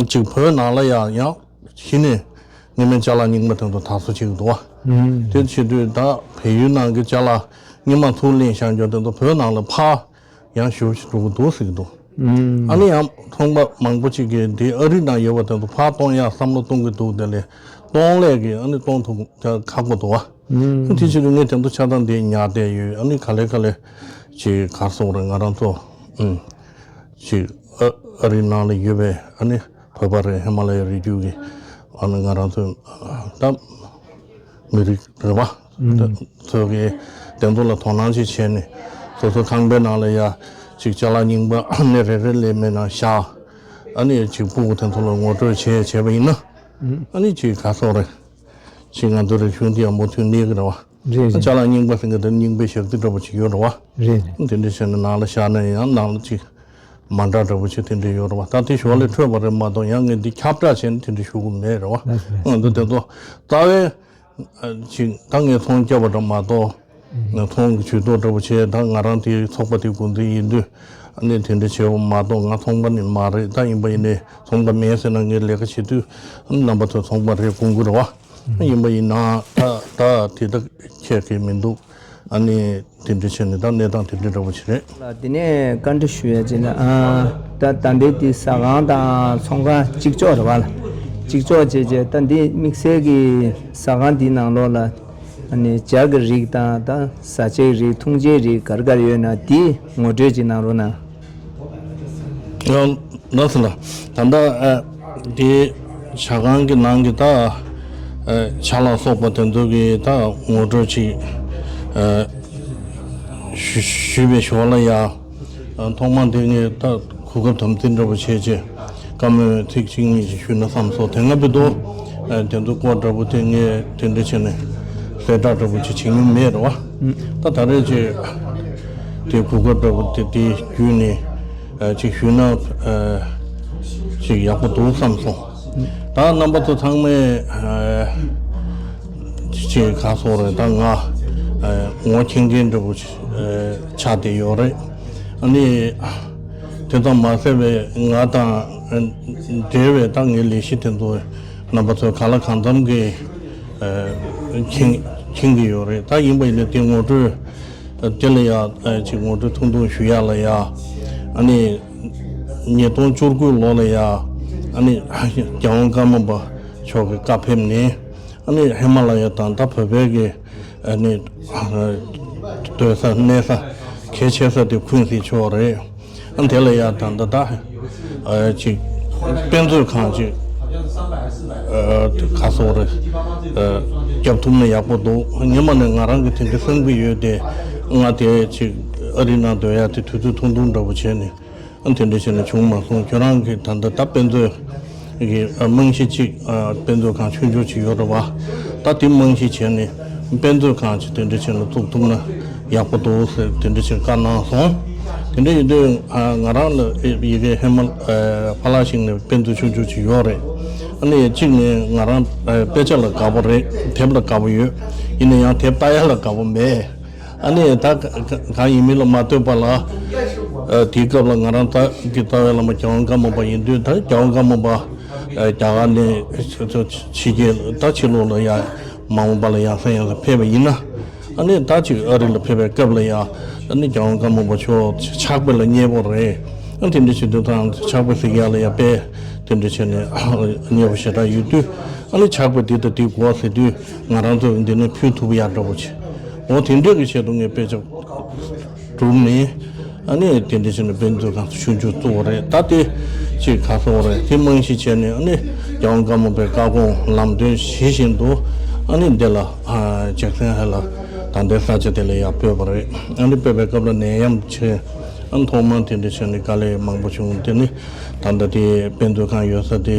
ཅིག་བོད་ནང་ལ་ཡང་ཡང་གཞི་ནས་སྔོན་མའི་ཅ་ལག་རྙིང་པ་དེ་ཚོ་དར་སོ་བྱེད་ཀྱི་འདུག་བ། དེ་བྱེད་དུས་ད་བལ་ཡུལ་ནང་གི་ཅ་ལག་སྔོན་མ་ཚུར་ལེན་བཞག་རྒྱུ་དེ་ཚོ་བོད་ནང་ལ་ཕར་ཡང་ཞེ་པོ་ཅིག་འགྲོ་གི་འདུག་ཟེར་གྱི་འདུག་ཨ་ནི་ཡང་ཚོང་པ་མང་པོ་ཅིག་གིས་འདི་ཨ་རི་ནང་ཡོད་པ་དེ་ཚོ་ཕར་གཏོང་ཡག་བསམ་བློ་གཏོང་གི་འདུག་དེ་ལས་གཏོང་ལས་ཀྱི་ཨ་ནི་གཏོང་ཐུབ་ཁག་པོ་འདུག་བ། ཨ་དེ་ཕྱིར་ངས་དེ་ཚོ་ཆ་ཚང་འདི་ཉར་བསྡད་ཡོད། ཨ་ནི་ག་ལེ་ག་ལེ་ཅིག་ག་རེ་ཟེར་དགོས་རེད། ང་རང་ཚོ་ཨུམ་ཅིག་ཨ་ཨ་རི་ནང་ལ་ཡོད་པའི་ཨ་ནི་བོད་པ་རེད། ཧི་མ་ལ་ཡའི་རི་རྒྱུད་ཀྱི་ཨ་ནི་ང་རང་ཚོ་ད་མི་རིགས་རེད་བ། ད་ཚོ་གི་དེ་ཚོ་ལ་དོ་སྣང་ཅིག་བྱས་ནས་སོ་སོ་ཁང་པའི་ནང་ལ་ཡ་ཅིག་ཅ་ལག་རྙིང་པ་ཨ་ནི་རེ་རེ་ལས་མེད་ན་བཞག་ཨ་ནི་ཅིག་སྤུ་གུ་དེ་ཚོ་ལ་ངོ་སྤྲོད་བྱས་བྱས་པ་ཡིན་ན་ཨ་ནི་ཅིག་ག་རེ་ཟེར་དགོས་རེད། ཅིག་ང་ཚོ་རིག་གཞུང་འདི་ཡང་མུ་མཐུད་གནས་ཀྱི་རེད་བ། རེད་རེད། ཅ་ལག་རྙིང་པ་ཟེར་མཁན་དེ་རྙིང་པའི་ཞག་རྩི་འདྲ་པོ་ཅིག་ཡོད་རེད་བ། རེད་རེད། དེ་འདྲ་བྱས་ནས་ནང་ལ་བཞག་ན་ཡང་ནང་ལ་ཅིག་མ་འདྲ་འདྲ་པོ་ཅིག་དེ་འདྲ་ཡོད་རེད་བ། ད་དེ་ཞོར་ལས་འཕྲོད་པ་རེད་མ་གཏོགས་ཡང་ངས་འདི་ཁྱབ་བསྒྲགས་བྱས་ནས་དེ་འདྲ་ཞུ་གི་མེད་རེད་བ། ལགས་སོ། ང་ཚོ་དེ་ཚོ་རྩ་བའི་ཅིག་ད་ངས་ཚོང་བརྒྱབ་པ་འདྲ་མ་གཏོགས་ང་ཚོང་གི་ཇུས་གཏོགས་འདྲ་པོ་བྱས། ད་ང་རང་དེའི་ཚོགས་པ་དེའི་འགོ་འཛིན་ཡིན་དུས་ཨ་ནི་དེ་འདྲ་བྱས་པ་མ་གཏོགས་ང་ཚོང་པ་ནི་མ་རེད། ད་ཡིན་པ་ཡིན་ནའི་ཚོང་པ་མིན་ཟེར་ན་ངས་ལས་ཀ་བྱེད་དུས་ཨ་ནི་རྣམ་པ་ཚོ་ཚོང་པ་རེད་དགོངས་ཀྱི་རེད་བ། ཡིན་པ་ཡིན་ན་ད་ད་དེ་ད་ཁྱད་ཀྱི་མི་འདུག་ཨ་ནི་དེ་འདྲ་བྱས་ནས་ད་གནས་སྟངས་དེ་འདྲ་འདྲ་པོ་ཞིག་རེད། ལ་དེ་ནས་བཀའ་འདྲི་ཞུ་ཡ་ཅིག་ལ་ཨ་ད་ད་ལྟའི་དེ་ཟ་ཁང་དང་ཚོང་ཁང་གཅིག་ལྕོགས་རེད་བ། ལ་གཅིག་ལྕོགས་བྱས་བྱས་ད་འདི་དམིགས་བསལ་གྱི་ཟ་ཁང་འདིའི་ནང་ལོགས་ལ་ཨ་ནི་ཇ་གི་རིགས་དང་ད་ཟ་ཆའི་རིགས་འཐུང་ཆའི་རིགས་ག་རེ་ག་རེ་ཡོད་ན་དེ་ངོ་སྤྲོད་ཅིག་གནང་རོགས་གནང་། ཡང་ལགས་སོ་ལགས། ད་ལྟ་ཨ་དེ་ཇ་ཁང་གི་ནང་གི་ད་ཨ་ཇ་ལ་སོགས་པ་དེ་ཚོ་གི་ད་ངོ་སྤྲོད་ཅིག་ཨ་ཞུ་ཞུས་པའི་ཞོར་ལ་ཡ་ཨ་ཐོག་མ་དེ་ངས་ད་གོ་སྐབས་དམ་འཛིན་འདྲ་པོ་བྱས་རྗེས་བཀའ་མོལ་ཚིག་གཅིག་གཉིས་ཅིག་ཞུས་ན་བསམ་སོང་། དེ་སྔ་བོད་དུ་ཨ་དེ་ཚོ་སྐོར་འདྲ་པོ་དེ་ངས་དེ་འདྲ་བྱས་ནས་གསལ་བསྒྲགས་འདྲ་པོ་ཅིག་བྱེད་མྱོང་མེད་རེད་བ། ད་ད་རེས་ཅིག་དེ་གོ་སྐབས་འདྲ་པོ་དེ་དེ་བརྒྱུད་ནས་ཨ་ཅིག་ཞུས་ན་ཨ་ཅིག་ཡག་པོ་འདུག་བསམ་སོང་། ད་རྣམ་པ་ཚོ་ཚང་མས་ཨ་ཅིག་ག་སོང་རེད། ད་ང་ཨ་ངོ་མཁྱེན་མཁན་འདྲ་པོ་ཨ་ཆགས་བསྡད་ཡོད་རེད། ཨ་ནི་དེ་ཙམ་མ་ཟད་པའི་ང་དང་ཨ་འབྲེལ་བའི་ད་ངའི་ལས་གཞི་དེ་ཚོ་རྣམ་པ་ཚོས་གང་ལ་གང་འཚམ་གྱིས་ཨ་མཁྱེན་མཁྱེན་གྱི་ཡོད་རེད། ད་ཡིན་པ་ཡིན་ན་དེ་ངོ་སྤྲོད་དེ་ལ་ཡ་ཨ་ཅིག་ངོ་སྤྲོད་ཐུང་ཐུང་ཞུ་ཡག་ལ་ཡ། ཨ་ནི་ཉིས་སྟོང་བཅུ་དགུ་ལོ་ལ་ཡ་ཨ་ནི་རྒྱལ་དབང་ཀརྨ་པ་མཆོག་གི་བཀའ་ཕེབས་ནས་ཨ་ནི་ཧི་མ་ལ་ཡ་དང་ད་བོད་པའི་གི་ཨ་ནི་སྡོད་ས་གནས་ས་གལ་ཆེ་ས་དེ་ཁུན་སིན་ཕྱོགས་རེད། ཨ་དེ་ལ་ཡ་ད་ད་ད་ཨ་ཅིག་དཔེ་མཛོད་ཁང་ཅིག་ཨ་ག་སོགས་རེད་ཨ་རྒྱབ་ཐུབ་ན་ཡག་པོ་འདུག་སྔོན་མ་ནས་ང་རང་གི་དེ་འདྲ་བསམ་གྱི་ཡོད་དེ། ང་དེ་ཅིག་ཨ་རི་ནང་སྡོད་ཡ་དེ་དུས་ཚོད་ཐུང་ཐུང་འདྲ་པོ་བྱས་ནས་ཨ་དེ་འདྲ་བྱས་ནས་བྱུང་མ་སོང་། ཁྱོད་རང་གི་ད་ལྟ་ད་དཔེ་མཛོད་ཀྱི་རྨང་གཞི་གཅིག་ཨ་དཔེ་མཛོད་ཁང་ཆུང་ཆུང་ཅིག་ཡོད་རེད་བ། ད་དེ་རྨང་གཞི་བྱས་ནས་དཔེ་མཛོད་ཁང་ཅིག་དེ་འདྲ་བྱས་ནས་བཙུགས་ཐུབ་ན་ཡག་པོ་འདུག་ཟེར་དེ་འདྲ་བྱས་བཀའ་གནང་སོང་། དེ་འདྲ་ཡིན་དུས་ཨ་ང་རང་ལ་ཡི་གེ་ཧེ་མ་ཨ་ཕ་ལགས་ཤིག་ནས་དཔེ་མཛོད་ཆུང་ཆུང་ཅིག་ཡོད་རེད། ཨ་ནི་གཅིག་ནས་ང་རང་ཨ་དཔེ་ཆ་ལ་དགའ་པོ་རེད། དེབ་ལ་དགའ་པོ་ཡོད། ཡིན་ན་ཡང་དེབ་ལྟ་ཡ་ལ་དགའ་པོ་མེད། ཨ་ནི་ད་ག་ག་གང་ཡིན་མིན་ལ་མ་ལྟོས་པ་ལ། ཨ་དེའི་སྐབས་ལ་ང་རང་ད་གི་རྩ་བའི་བླ་མ་རྒྱལ་དབང་ཀརྨ་པ་ཡིན་དུས་ད་རྒྱལ་དབང་ཀརྨ་པ་ཨ་རྒྱ་གར་ནས་ཕྱི་རྒྱལ་ད་ཕྱི་ལོགས་ལ་ཡ་ མ་འོངས་པ་ལ་ཡང་སེ་ཡང་སེ་ཕེབས་པ་ཡིན་ན། ཨ་ནི་ད་ཅིག་ཨ་རི་ལ་ཕེབས་པའི་སྐབས་ལ་ཡང་ཨ་ནི་རྒྱལ་དབང་ཀརྨ་པ་མཆོག་ཕྱག་དཔེ་ལ་མཉེས་པོ་རེད། ཨ་དེ་འདྲ་བྱེད་དུས་དང་ཕྱག་དཔེ་གཟིགས་ཡག་ལ་ཡང་དཔེ་དེ་འདྲ་བྱས་ནས་མཉེས་པོ་ཞེ་དྲག་ཡོད་དུས། ཨ་ནི་ཕྱག་དཔེ་འདི་དང་འདི་དགོས་ཟེར་དུས་ང་རང་ཚོས་འདི་ནས་ཕུལ་ཐུབ་ཡག་འདྲ་པོ་བྱས། འོ་དེ་འདྲ་གི་ཆེད་དུ་ངས་དཔེ་ཆ་བསྒྲུབས་ནས། ཨ་ནི་དེ་འདྲ་བྱས་ནས་དཔེ་མཛོད་ཁང་ཆུང་ཆུང་བཙུགས་པ་རེད། ད་དེ་ཅིག་ག་སོང་བ་རེད། དེ་རྨང་གཞི་བྱས་ནས་ཨ་ནི་རྒྱལ་དབང་ཀརྨ་པའི་བཀའ་དགོངས་ལམ་སྟོན་ཇི་བཞིན་དུ་ཨ་ནི་འདི་ལ་ཇེག་སན་ཧེ་ལ་ད་ལྟའི་ས་ཆ་དེ་ལ་ཡར་སྤོས་པ་རེད། ཨ་ནི་སྤོས་པའི་སྐབས་ལ་ནད་ཡམས་བྱས། ཨ་ནི་ཐོག་མར་དེ་འདྲ་བྱས་ནས་དཀའ་ལས་མང་པོ་བྱུང་། དེ་ནི་ད་ལྟ་དེ་དཔེ་མཛོད་ཁང་ཡོད་ས་དེ་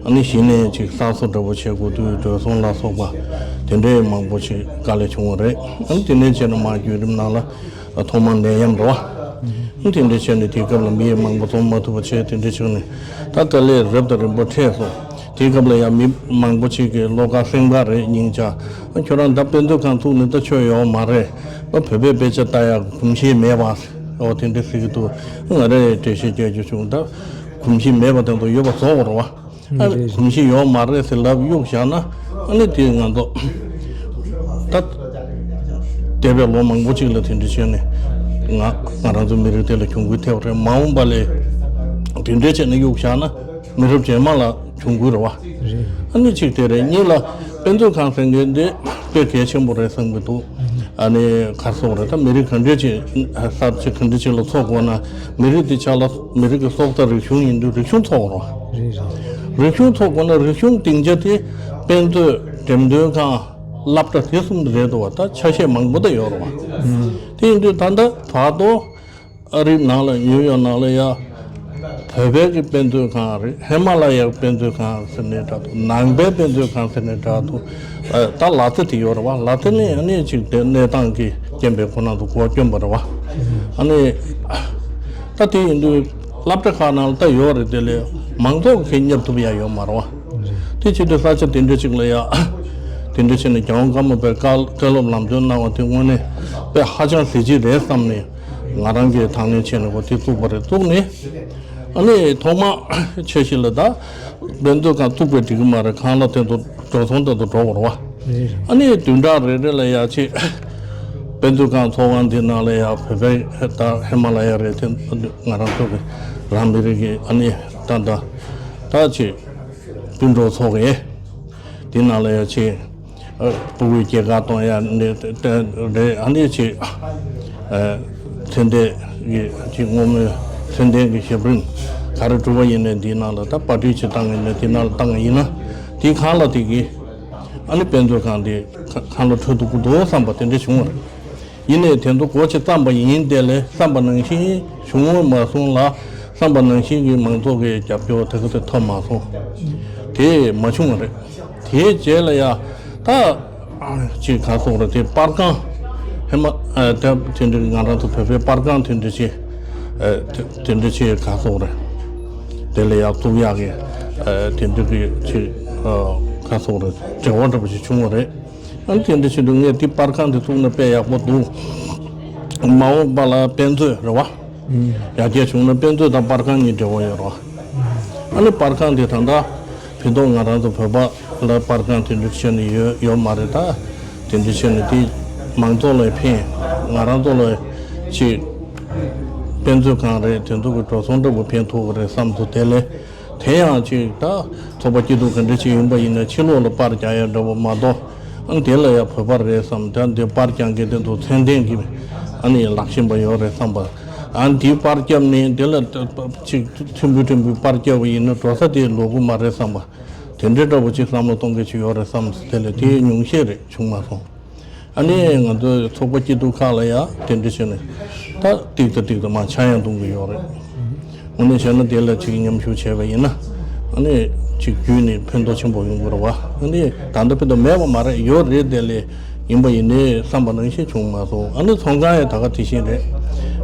ཨ་ནི་གཞི་ནས་ཅིག་གསར་བཟོ་འདྲ་པོ་བྱེད་དགོས་དུས་འགྲོ་སོང་ལ་སོགས་པ་དེ་འདྲའི་མང་པོ་ཞིག་དཀའ་ལས་བྱུང་བ་རེད། ཨ་ནི་དེ་ནས་བྱས་ནས་མར་བརྒྱུད་རིམ་ནང་ལ་ཐོག་མར་ནད་ཡམས་རེད་བ། ཨ་ནི་དེ་འདྲ་བྱས་ནས་དེའི་སྐབས་ལ་མི་མང་པོ་འཛོམས་མ་ཐུབ་པ་བྱས། དེ་འདྲ་བྱུང་ནས་ད་དཀའ་ལས་རབ་དང་རིམ་པ་འཕྲད་སོང་། དེའི་སྐབས་ལ་ཡང་མི་མང་པོ་ཞིག་གིས་བློ་དཀར་སེང་དཀར་རེད་སྙིང་རྗེ། ཨ་ཁྱོད་རང་ད་དཔེ་མཛོད་ཁང་བཙུགས་ནས་ད་ཆོ་ཡོད་མ་རེད། ཨ་བོད་པའི་དཔེ་ཆ་ལྟ་ཡག་གོམས་གཤིས་མེད་པ། ཨོ་དེ་འདྲ་ཟེར་གྱི་འདུག་ང་རས་འགྲེལ་བཤད་རྒྱག་རྒྱུ་བྱུང་། ད་གོམས་གཤིས་མེད་པ་དེ་ཚོ་ཡོད་པ་བཟོ་དགོས་རེད་བ། ཨ་རེད། གོམས་གཤིས་ཡོད་མ་རེད་ཟེར་ལབ་གཡུག་བཞག་ན། ཨ་ནི་དེ་ང་ཚོ་ད་འདས་པའི་ལོ་མང་པོ་ཅིག་ལ་དེ་འདྲ་བྱས་ནས་ང་ང་རང་ཚོ་མི་རིགས་དེ་ལ་གྱོང་གུན་ཐེབས་རེད། མ་འོངས་པ་ལ་དེ་འདྲ་བྱས་ནས་གཡུག་བཞག་ན་མི་རབས་རྗེས་མ་ལ་གྱོང་གུན་རེད་བ། རེད། ཨ་ནི་གཅིག་དེ་རེད། གཉིས་ལ་དཔེ་མཛོད་ཁང་ཟེར་མཁན་དེ་དཔེ་གལ་ཆེན་པོ་རེད་བསམ་གྱི་འདུག་ཨ་ནི་ག་རེ་ཟེར་དགོས་རེད། ད་མི་རིགས་ག་འདྲ་ཅིག་ས་ཆ་ག་འདྲ་ཅིག་ལ་འཚོ་དགོས་ན་མི་རིགས་དེ་ཆ་ལ་མི་རིགས་ཀྱི་སྲོག་རྩ་རིག་གཞུང་ཡིན་དུས་རིག་གཞུང་འཚོ་དགོས་རེད་བ། རེད་རེད། རིག་གཞུང་འཚོ་དགོས་ན་རིག་གཞུང་སྡིངས་ཆ་དེ་དཔེ་མཛོད། འགྲེམས་སྟོན་ཁང་། སློབ་གྲྭ་དེ་གསུམ་དེ་རེད་འདུག་བ། ད་ཆ་ཤས་མང་པོ་ད་ཡོད་རེད་བ། དེ་ཡིན་དུས་ད་ལྟ་བར་དུ་ཨ་རིའི་ནང་ལ་ནིའུ་ཡོག་ནང་ལ་ཡ་བོད་པའི་གི་དཔེ་མཛོད་ཁང་རེད། ཧི་མ་ལ་ཡའི་དཔེ་མཛོད་ཁང་ཟེར་ནའི་འདྲ་འདུག་ནང་པའི་དཔེ་མཛོད་ཁང་ཟེར་ནའི་འདྲ་འདུག་ཨ་ད་ལག་རྩལ་དེ་ཡོད་རེད་བ། ལག་རྩལ་ནི་ཨ་ནི་ཅིག་དེ་གནས་སྟངས་ཀྱི་རྐྱེན་པས་ཁོ་ན་ཚོ་གོ་སྐྱོན་པ་རེད་བ། ཨ་ནི་ད་དེ་ཡིན་དུས་སློབ་གྲྭ་ཁག་ནང་ལ་ད་ཡོད་རེད། དེ་ལས་མང་ཚོགས་ཀྱིས་མཉམ་ཐུབ་ཡ་ཡོད་མ་རེད་བ། དེ་བྱེད་དུས་ས་ཆ་དེ་འདྲ་ཅིག་ལ་ཡ་དེ་འདྲ་བྱས་ནས་རྒྱལ་དབང་ཀརྨ་པའི་བཀའ་བཀའ་སློབ་ལམ་སྟོན་གནང་བ་དེ་དངོས་གནས་དཔེ་ཧ་ཅང་གཟི་བརྗིད་རེད་བསམ་ནས་ང་རང་གིས་དང་ལེན་བྱས་ནས་འོ་དེ་བཙུགས་པ་རེད། བཙུགས་ནས་ཨ་ནི་ཐོག་མ་ཆ་ཤས་ལ་ད་དཔེ་མཛོད་ཁང་བཙུགས་པས་འགྲིག་གི་མ་རེད། ཁང་གླ་དེ་ཚོ་འགྲོ་སོང་དེ་ཚོ་འགྲོ་དགོས་རེད་བ། ཨ་ནི་བདུན་ཕྲག་རེ་རེ་ལ་ཡ་ཆེ་དཔེ་མཛོད་ཁང་ཚོགས་ཁང་འདི་ནང་ལ་ཡ་བོད་པའི་ད་ཧི་མ་ལ་ཡ་རེད། དེ་ང་རང་ཚོ་གི་རང་མི་རིགས་ཀྱི་ཨ་ནི་ད་ད་ད་ཆེ་དུད་འགྲོ་ཚོགས་ཀྱི་འདི་ནང་ལ་ཡ་ཆེ་ཨ་ཕྲུ་གུའི་སྐྱེས་སྐར་གཏོང་ཡ་ནི་དེ་རེད། ཨ་ནི་ཆེ་ཨ་ཚེ་འདས་ཀྱི་ཆེ་བསྔོ་སྨོན་ཚེ་འདས་ཀྱི་ཞབས་རིམ་ག་རེ་གྲུབ་པ་ཡིན་ནའི་འདི་ནང་ལ་ད་པར་སྐྲུན་བྱེད་སྟངས་ཡིན་ནའི་འདི་ནང་ལ་བཏང་ཡིན་ན་དེ་ཁང་གླ་དེ་གི་ཨ་ནི་དཔེ་མཛོད་ཁང་འདི་ཁང་གླ་འཕྲོད་དུ་དགོས་འདུག་བསམ་པ་དེ་འདྲ་བྱུང་བ་རེད། ཡིན་ནའི་དེ་ཚོ་སྒོ་ཕྱེ་བརྩམས་པ་ཡིན། དེ་ལས་བསམ་པ་ནང་བཞིན་བྱུང་བ་མ་སོང་ལ་བསམ་པ་ནང་བཞིན་གྱི་མང་ཚོགས་ཀྱི་རྒྱབ་སྐྱོར་དེ་ག་ཚོད་ཐོབ་མ་སོང་། དེ་མ་བྱུང་བ་རེད། དེའི་རྗེས་ལ་ཡ་ད་ཅིག་ག་སོང་རེད། དེ་པར་ཁང་ཧེ་མ་ཨ་ད་དེ་འདྲའི་ང་རང་ཚོ་བོད་པའི་པར་ཁང་དེ་འདྲ་ཅིག་ཨ་དེ་དེ་འདྲ་ཅིག་ག་སོང་རེད། དེ་ལ་ཡ་བཙུགས་ཡག་གི་ཨ་དེ་འདྲ་གི་ཅིག་ཨ་ག་སོང་རེད། འབྲེལ་བ་འདྲ་པོ་ཞིག་བྱུང་བ་རེད། ཨ་ནི་དེ་འདྲ་བྱེད་དུས་ངས་དེ་པར་ཁང་དེ་བཙུགས་ན་དཔེ་ཡག་པོ་འདུག་མ་འོངས་པ་ལ་དཔེ་མཛོད་རེད་བ། ཡར་རྒྱས་བྱུང་ན་དཔེ་མཛོད་དང་པར་ཁང་གཉིས་འབྲེལ་བ་ཡོད་རེད་བ། ཨ་ནི་པར་ཁང་དེ་ད་ལྟ་ཕན་ཐོགས་ང་རང་ཚོ་བོད་པ་ལ་པར་ཁང་དེ་འདྲ་བྱས་ནས་ཡོད་ཡོད་མ་རེད། ད་དེ་འདྲ་བྱས་ནས་དེ་མང་ཚོགས་ལ་ཕན། ང་རང་ཚོ་ལ་ཅིག་དཔེ་མཛོད་ཁང་རེད། དེ་ཚོ་གི་འགྲོ་སོང་འདྲ་པོ་ཕན་ཐོགས་ཀྱི་རེད་བསམ་སོང་། དེ་ལས། དེ་ཡང་ཅིག་ད་ཚོགས་པ་སྐྱིད་སྡུག་ག་འདྲ་ཅིག་ཡིན་པ་ཡིན་ན་ཕྱི་ལོགས་ལ་པར་རྒྱག་ཡ་འདྲ་པོ་མ་གཏོགས། ཨ་ནི་དེ་ལ་ཡ་བོད་པ་རེད་བསམ། ད་འདི་པར་རྒྱག་མཁན་དེ་ཚོ་ཚད་ལྡན་གྱི་ཨ་ནི་ལག་ཤེས་པ་ཡོད་རེད་བསམ་པ། ཨ་ནི་དེའི་པར་བརྒྱབ་ནས་དེ་ལ་ཅིག་ཕྲན་བུ་ཕྲན་བུ་པར་བརྒྱབ་པ་ཡིན་ན་འགྲོ་ས་དེ་ལོག་གི་མ་རེད་བསམ་པ། དེ་འདྲའི་འདྲ་པོ་ཅིག་བསམ་བློ་གཏོང་མཁན་ཅིག་ཡོད་རེད་བསམ། དེ་ལ་དེའི་ཉུང་ཤས་རེད། བྱུང་མ་སོང་། ཨ་ནི་ང་ཚོའི་ཚོགས་པ་སྐྱིད་སྡུག་ཁག་ལ་ཡང་དེ་འདྲ་བྱས་ནས་ད་ཏིག་ཏུ་ཏིག་ཏུ་མར་ཆག་ཡང་གཏོང་གི་ཡོད་རེད། དངོས་གནས་བྱས་ན་དེ་ལ་ཅིག་མཉམ་ཞུགས་བྱས་པ་ཡིན་ན་ཨ་ནི་ཅིག་བརྒྱུད་ནས་ཕན་ཐོགས་ཆེན་པོ་ཡོང་གི་རེད་བ། ཨ་ནི་ད་ལྟ་ཕན་ཐོགས་མེད་པ་མ་རེད། ཡོད་རེད། དེ་ལས་ཡིན་པ་ཡིན་ནའི་བསམ་པ་ནང་བཞིན་བྱུང་མ་སོང་། ཨ་ནི་ཚོང་ཁང་ཡང་ད་ག་དེ་བཞིན་རེད།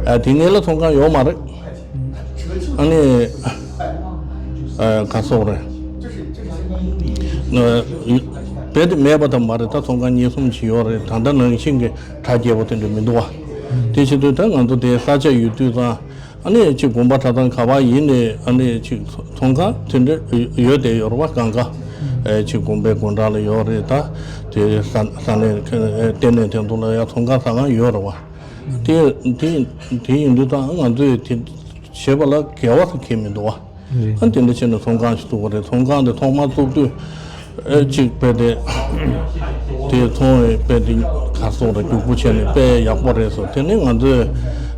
ཨ་དེ་སྔོན་ལ་ཚོང་ཁང་ཡོད་མ་རེད། ཨ་ནི་ཨ་ག་སོགས་རེད། རྦད་དེ་མེད་པ་དང་མ་རེད། ད་ཚོང་ཁང་གཉིས་གསུམ་ཅིག་ཡོད་རེད། ད་ལྟ་ནང་བཞིན་གྱི་གྲ་རྒྱས་པོ་དེ་འདྲ་མི་འདུག་བ། དེ་བྱེད་དུས་ད་ང་ཚོ་དེ་ས་ཆ་ཡོད་དུས་ཙང་ཨ་ནི་ཅིག་དགོན་པ་གྲྭ་ཚང་ག་པར་ཡིན་ནའི་ཨ་ནི་ཅིག་ཚོང་ཁང་དེ་འདྲ་ཡོད་བསྡད་ཡོད་རེད་བ། གང་ག་ཨེ་ཅིག་དགོན་པའི་དགོན་གྲྭ་ལ་ཡོད་རེད། ད་དེ་ས་ས་གནས་ལྟེ་གནས་དེ་ཚོ་ལ་ཡང་ཚོང་ཁང་ཟ་ཁང་ཡོད་རེད་བ། དེ་དེ་དེ་ཡིན་དུས་ད་ང་ཚོས་དེ་བྱེད་པ་ལ་འགལ་བ་ཟེར་མཁན་མི་འདུག་བ། ཨ་དེ་འདྲ་བྱས་ནས་ཚོང་ཁང་ཞིག་བཙུགས་པ་རེད། ཚོང་ཁང་དེ་ཐོག་མར་བཙུགས་དུས་ཨེ་ཅིག་དཔེ་དེ་དེ་ཚོང་བའི་དཔེ་དེ་ག་སོགས་རེད། རྒྱུགས་པོ་བྱས་ནས་དཔེ་ཡག་པོ་རེད་ཟེར། དེ་ནས་ང་ཚོས་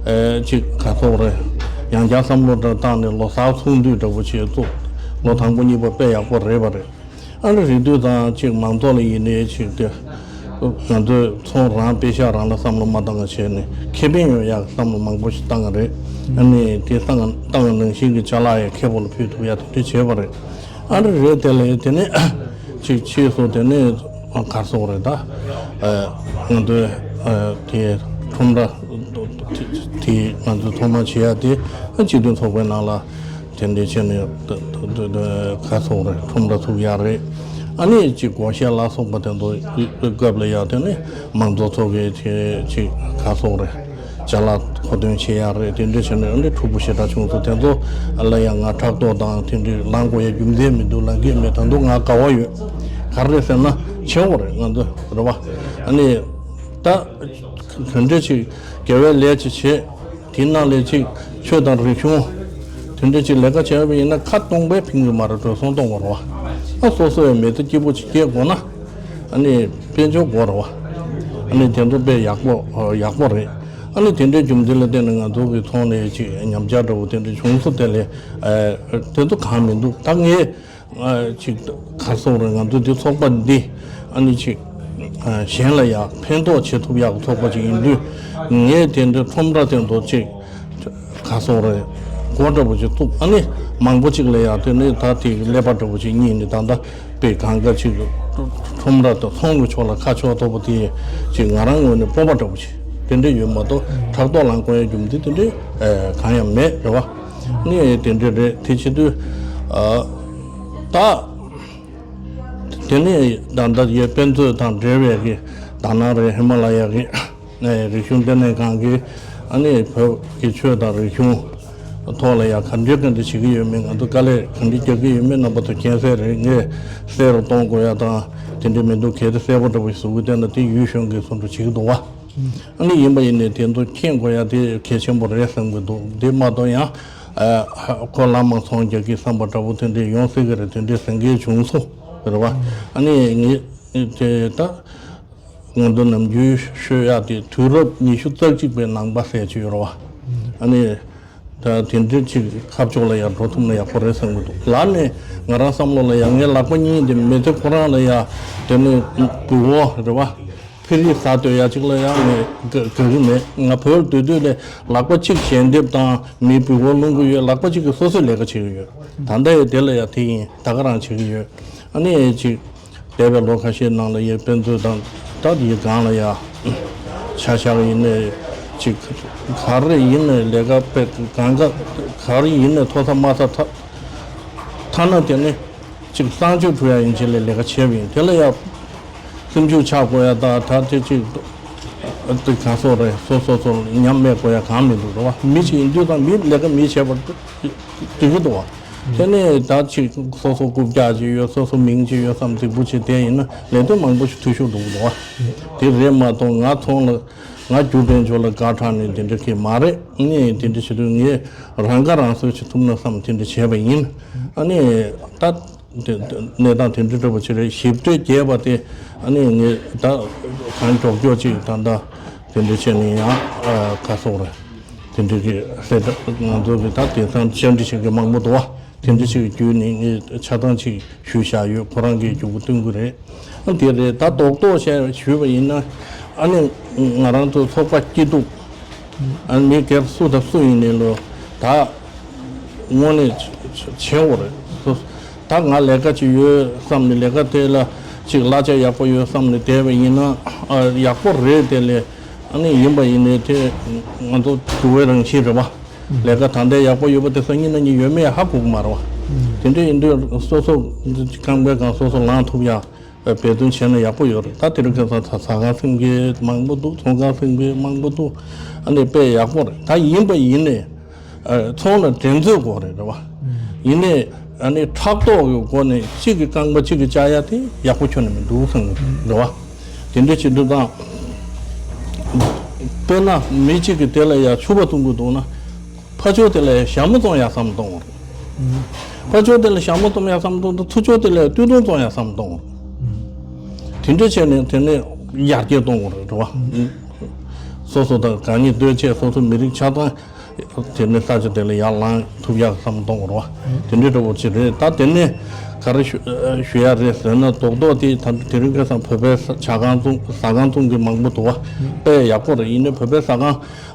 ཨེ་ཅིག་ག་སོགས་རེད། ཡང་བསྐྱར་བསམ་བློ་འདྲ་བཏང་ནས་ལོ་གསར་ཚོགས་འདུ་འདྲ་པོ་བྱས་བཙུགས། ལོ་དང་པོ་གཉིས་པ་དཔེ་ཡག་པོ་རེད་པ་རེད། ཨ་ནི་རེད་དུས་ཙང་ཅིག་མང་ཚོགས་ལ་ཡིན་ནའི་ཅིག་དེ་ང་ཚོས་ཚོང་རང་པེ་ཤག་རང་ལ་བསམ་བློ་མ་བཏང་བ་བྱས་ནས་ཁེ་ཕན་ཡོང་ཡག་བསམ་བློ་མང་པོ་ཞིག་བཏང་གི་རེད། ཨ་ནི་དེ་བཏང་བཏང་བ་ནང་བཞིན་གྱི་ཅ་ལག་ཡང་ཁེ་པོ་ལ་ཕུལ་ཐུབ་ཡག་དེ་འདྲ་བྱས་པ་རེད། ཨ་ནི་རེད། དེ་ལས་དེ་ནས་ཅིག་ཕྱིས་སུ་དེ་ནས་ག་རེ་ཟེར་དགོས་རེད། ད་ང་ཚོས་དེ་ཁྲོམ་ར་དེ་ང་ཚོས་ཐོག་མར་བྱེད་ཡག་དེ་སྤྱི་མཐུན་ཚོགས་པའི་ནང་ལ། དེ་འདྲའི་ཆེད་ནས་ད་ད་ད་ད་ག་རེ་ཟེར་དགོས་རེད། ཁྲོམ་ར་ཚུགས་ཡག་རེད། ཨ་ནི་ཅིག་སྒོར་གཞས་ལ་སོགས་པ་དེ་ཚོ་སྐབས་ལ་ཡག་དེ་ནི་མང་གཙོ་ཚོགས་པའི་ཆེད་ཅིག་ག་རེ་ཟེར་དགོས་རེད། ཅ་ལག་མཁོ་འདོན་བྱེད་ཡག་རེད། དེ་འདྲ་བྱས་ནས་ཨ་ནི་འཁྲུག་པོ་ཞེ་དྲག་བྱུང་སོང་། དེ་ཚོ་ལ་ཡང་ང་ཕྲག་དོག་དང་དེ་འདྲའི་ལངས་དགོས་ཡག་རྒྱུ་མཚན་མི་འདུག་ལངས་ཀྱི་མེད། ད་དུང་ང་དགའ་བོ་ཡོད། ག་རེ་རེད་ཟེར་ན་བྱེད་དགོས་རེད། ང་ཚོ་རེད་བ། ཨ་ནི་ད་ག་འདྲ་ཅིག་དགེ་བའི་ལས་ཅིག་བྱེད། དེའི་ནང་ལས་ཅིག་ཆོས་དང་རིག་གཞུང་དེ་འདྲ་ཅིག་ལས་ཀ་བྱས་པ་ཡིན་ན་ཁ་སྟོང་པས་ཕན་གྱི་མ་རེད། འགྲོ་སོང་གཏོང་དགོས་རེད་བ། ཨ་སོ་སོའི་མི་ཚེ་སྐྱིད་པོ་ཅིག་སྐྱེལ་དགོས་ན་ཨ་ནི་དཔལ་འབྱོར་དགོས་རེད་བ། ཨ་ནི་དེ་ཚོ་དཔེ་ཡག་པོ་ཡག་པོ་རེད། ཨ་ནི་དེ་འདྲའི་རྒྱུ་མཚན་ལ་བརྟེན་ནས་ང་ཚོ་གི་ཚོང་ནས་ཅིག་ཉམས་ཆག་འདྲ་བོ་དེ་འདྲ་བྱུང་སོང་། དེ་ལས་དེ་ཚོ་གང་མི་འདུག་ད་ངས། ཅིག་ག་རེ་ཟེར་དགོས་རེད། ང་ཚོ་འདི་ཚོགས་པ་འདི་ཨ་ནི་ཅིག་གཞན་ལ་ཡང་ཕན་ཐོགས་བྱེད་ཐུབ་ཡག་གི་ཚོགས་པ་ཅིག་ཡིན་དུས། ངས་དེ་འདྲའི་ཁྲོམ་ར་དེ་ཚོ་ཅིག་ག་རེ་ཟེར་དགོས་རེད། སྒོ་འདྲ་པོ་ཅིག་བཙུགས། ཨ་ནི་མང་པོ་ཅིག་ལ་ཡང་དེ་ནི་ད་དེ་ཀླད་པ་འདྲ་པོ་ཅིག་རྙེད་ནས་ད་ལྟ་དཔེ་གང་ག་ཅིག་ཁྲོམ་ར་དང་ཚོང་གི་ཕྱོགས་ལ་ཁ་ཕྱོགས་ཐུབ་པ་དེ་ཅིག་ང་རང་ངོས་ནས་སྤོབས་པ་འདྲ་པོ་ཅིག་དེ་འདྲ་ཡོད་མ་གཏོགས་ཕྲག་དོག་ལངས་དགོས་ཡག་རྒྱུ་མཚན་དེ་འདྲ་གང་ཡང་མེད། རེད་བ། ནི་དེ་འདྲ་རེད། དེ་བྱེད་དུས་ཨ་ད་དེ་ནས་ད་ལྟ་ཡོད་དཔེ་མཛོད་དང་འབྲེལ་བའི་གི་ད་ནང་རེད། ཧི་མ་ལ་ཡ་གི་ནས་རིག་གཞུང་ལྟེ་གནས་ཁང་གི་ཨ་ནི་བོད་ཀྱི་ཆོས་དང་རིག་གཞུང་ཐོག་ལ་ཡ་ག་འདྲ་ག་འདྲ་བྱེད་ཀྱི་ཡོད་མེད། ང་ཚོ་དཀའ་ལས་ག་འདྲ་རྒྱག་གི་ཡོད་མེད་རྣམ་པ་ཚོ་མཁྱེན་གསལ་རེད། ངས་གསལ་རུ་གཏོང་དགོས་ཡ་དང་དེ་འདྲ་མི་འདུག་གལ་ཏེ་གསལ་པོ་འདྲ་པོ་ཞིག་བཟོ་གི་བསྡད་ན་དེ་ཡུལ་གཞུང་གི་སོ་འདྲ་བྱེད་ཀྱི་འདུག་བ། ཨ་ནི་ཡིན་པ་ཡིན་ནའི་དེ་ཚོ་མཁྱེན་དགོས་ཡ་དེ་གལ་ཆེན་པོ་རེད་བསམ་གྱི་འདུག་དེ་མ་གཏོགས་ཡང་ཁོ་ལ་མ་ཚོང་རྒྱག་གི་བསམ་པ་འདྲ་པོ་དེ་འདྲས་ཡོང་སྲིད་ཀྱི་རེད། དེ་འདྲས་ཟེར་མཁན་བྱུང་སོང་རེད་བ། ཨ་ནི་ངས་དེ་ད་ང་ཚོ་ནམ་རྒྱུན་ཤོད་ཡ་དེ་དུས་རབས་ཉི་ཤུ་རྩ་གཅིག་པའི་ནང་པ་ཟེར་གྱི་ཡོད་རེད་བ། ཨ་ནི། ད་དེ་འདྲའི་ཅིག་ཁ་ཕྱོགས་ལ་ཡང་འགྲོ་ཐུབ་ན་ཡག་པོ་རེད་བསམ་གྱི་འདུག་ལར་ནས་ང་རང་བསམ་བློ་ལ་ཡང་ངའི་ལག་པ་གཉིས་དེ་མི་ཚེ་ཁོ་རང་ལ་ཡང་དེ་ནས་བུ་བོ་རེད་བ། ཕེ་རི་ཟ་འདོད་ཡ་ཅིག་ལ་ཡང་ངས་དགའ་དགའ་གི་མེད། ང་བོད་ལ་སྡོད་དུས་ལས་ལག་པ་གཅིག་ཞལ་འདེབས་དང་མིའི་བུ་བོ་སློང་གི་ཡོད། ལག་པ་གཅིག་གིས་སོ་སོའི་ལས་ཀ་བྱེད་ཀྱི་ཡོད། ད་ལྟ་ཡང་དེ་ལ་ཡང་དེ་ཡིན། ད་ག་རང་བྱེད་ཀྱི་ཡོད། ཨ་ནི་ཅིག་འདས་པའི་ལོ་ཁ་ཤས་ནང་ལ་ཡའི་དཔེ་མཛོད་དང་ད་དེའི་སྒང་ལ་ཡ་ཆ་བཞག་ཡིན་ནའི་ཅིག་ག་རེ་ཡིན་ནའི་ལས་ཀ་དཔེ་གང་ག་ག་རེ་ཡིན་ནའི་མཐོ་ས་དམའ་ས་ཐ་ཐ་ན་དེ་ནི་ཅིག་གསང་སྤྱོད་ཕུལ་ཡ་ཡིན་ཕྱིན་ལས་ལས་ཀ་བྱས་པ་ཡིན། དེ་ལ་ཡ་སེམས་ཤུགས་ཆག་དགོས་ཡ་ད་ད་དེ་ཅིག་དེ་ག་སོགས་རེད། སོ་སོ་སོ་ཉམས་དམས་དགོས་ཡ་གང་མི་འདུག་རེད་བ། མི་ཞིག་ཡིན་དུས་ད་མི་ལས་ཀ་མི་བྱས་པ་འགྲིག་གི་འདུག་བ། དེ་ནས་ད་ཅིག་སོ་སོ་རྐུབ་བཀྱག་ཅིག་ཡོད། སོ་སོ་མིང་ཅིག་ཡོད་བསམ་རྫིག་པོ་ཅིག་བསྡད་ཡིན་ན་ལས་དོན་མང་པོ་ཞིག་འཐུས་ཤོར་འགྲོ་གི་འདུག་བ། དེ་རེད་མ་གཏོགས་ང་ཚོང་ལ་ང་རྒྱུ་དཔལ་འབྱོར་ལ་དགའ་དྲགས་ནས་དེ་འདྲ་གི་མ་རེད། ངས་དེ་འདྲ་བྱེད་དུས་ངས་རང་ཁ་རང་གསོ་བྱེད་ཐུབ་ན་བསམ་དེ་འདྲ་བྱས་པ་ཡིན། ཨ་ནི་ད་དེ་གནས་སྟངས་དེ་འདྲ་འདྲ་པོ་ཅིག་རེད། ཞིབ་ཕྲ་རྒྱས་པ་དེ་ཨ་ནི་ངས་ད་གང་མགྱོགས་མགྱོགས་ཅིག་ད་ད་དེ་འདྲ་བྱས་ནས་ཡང་ཁ་སོག་རེད། དེ་འདྲའི་གི་གསལ་བསྒྲགས་ང་ཚོ་གི་ད་དེང་སང་བཅར་འདྲི་བྱེད་མཁན་མང་པོ་འདུག་བ། དེ་འདྲ་ཞིག་གི་བརྒྱུད་ནས་ངས་ཆ་ཚང་ཅིག་ཞུས་བཞག་ཡོད། ཁོ་རང་གིས་མགྱོགས་པོ་སྟོན་གི་རེད། ཨ་དེ་རེད། ད་རྡོག་རྡོག་བཤད་ཞུས་པ་ཡིན་ན་ཨ་ནི་ང་རང་ཚོ་ཚོགས་པ་སྐྱིད་སྡུག་ཨ་ནི་མི་སྒེར་སུ་དང་སུ་ཡིན་ནའི་ལོ་ད་དངོས་གནས་བྱེད་འོ་རེད། ད་ང་ལས་ཀ་ཅིག་ཡོད་བསམ་ནས་ལས་ཀ་དེ་ལ་ཅིག་གླ་ཆ་ཡག་པོ་ཡོད་བསམ་ནས་བསྡད་པ་ཡིན་ན་ཨ་ཡག་པོ་རེད། དེ་ལས་ཨ་ནི་ཡིན་པ་ཡིན་ནའི་དེ་ང་ཚོ་འགྱུར་བའི་རང་བཞིན་རེད་བ། ལས་ཀ་ད་ལྟའི་ཡག་པོ་ཡོད་པ་དེ་སང་ཉིན་གནངས་ཉིན་ཡོད་མེད་ཧ་གོ་གི་མ་རེད་བ། དེ་འདྲ་ཡིན་དུས་སོ་སོ་ཁང་པའི་སྒང་སོ་སོ་ལངས་ཐུབ་ཡ་འབད་བརྩོན་བྱས་ན་ཡག་པོ་ཡོད་རེད། ད་དེ་རིང་ཁ་སང་ད་ཟ་ཁང་སེམས་ཀྱི་མང་པོ་འདུག་ཚོང་ཁང་སེམས་ཀྱི་མང་པོ་འདུག་ཨ་ནི་དཔེ་ཡག་པོ་རེད། ད་ཡིན་པ་ཡིན་ནའི་ཚོང་ལ་འགྲན་རྩོད་དགོས་རེད་རེད་བ། ཡིན་ནའི་ ཨ་ནི་ཕྲག་དོག་གི་སྒོ་ནས་གཅིག་གི་རྐང་པ་གཅིག་གིས་བཅག་ཡ་དེ་ཡག་པོ་ཁྱོན་ནས་མི་འདུག་བསམ་གི་རེད་བ། དེ་འདྲ་བྱེད་དུས་དང་། དཔེར་ན་མི་གཅིག་གིས་དེ་ལ་ཡ་ཕྱུ་པ་འཐུང་གི་འདུག་ན། ཕར་ཕྱོགས་དེ་ལ་ཡ་ཞྭ་མོ་བཙོང་ཡ་བསམ་བློ་གཏོང་བ་རེད། ཕར་ཕྱོགས་དེ་ལ་ཞྭ་མོ་བཙོང་ཡ་བསམ་བློ་གཏོང་དང་ཚུར་ཕྱོགས་དེ་ལ་ཡ་སྟོད་ཐུང་བཙོང་ཡ་བསམ་བློ་གཏོང་བ་རེད། དེ་འདྲ་བྱས་ནས་དེ་ནས་ཡར་རྒྱས་གཏོང་དགོས་རེད་བ། སོ་སོ་དང་གང་ཉིད་ལྟོས་བཅས་སོ་སོ་མི་རིགས་ཆགས་སྟངས། དེ་ནས་ས་ཆ་དེ་ལ་ཡར་ལངས་ཐུབ་ཡག་བསམ་བློ་གཏོང་དགོས་རེད་བ། དེ་འདྲའི་འདྲ་བོ་ཅིག་རེད། ད་དེ་ནས་ག་རེ་ཞུ་ཞུ་ཡ་རེད་ཟེར་ན། རྡོག་རྡོག་དེ་ད་དེ་རིང་ཁ་སང་བོད་པའི་ས་ཆ་ཁང་བཙུགས་ཟ་ཁང་བཙུགས་མཁན་མང་པོ་འདུག་བ། དཔེ་ཡག་པོ་རེད། ཡིན་ནའི་བོད་པའི་ཟ་ཁང་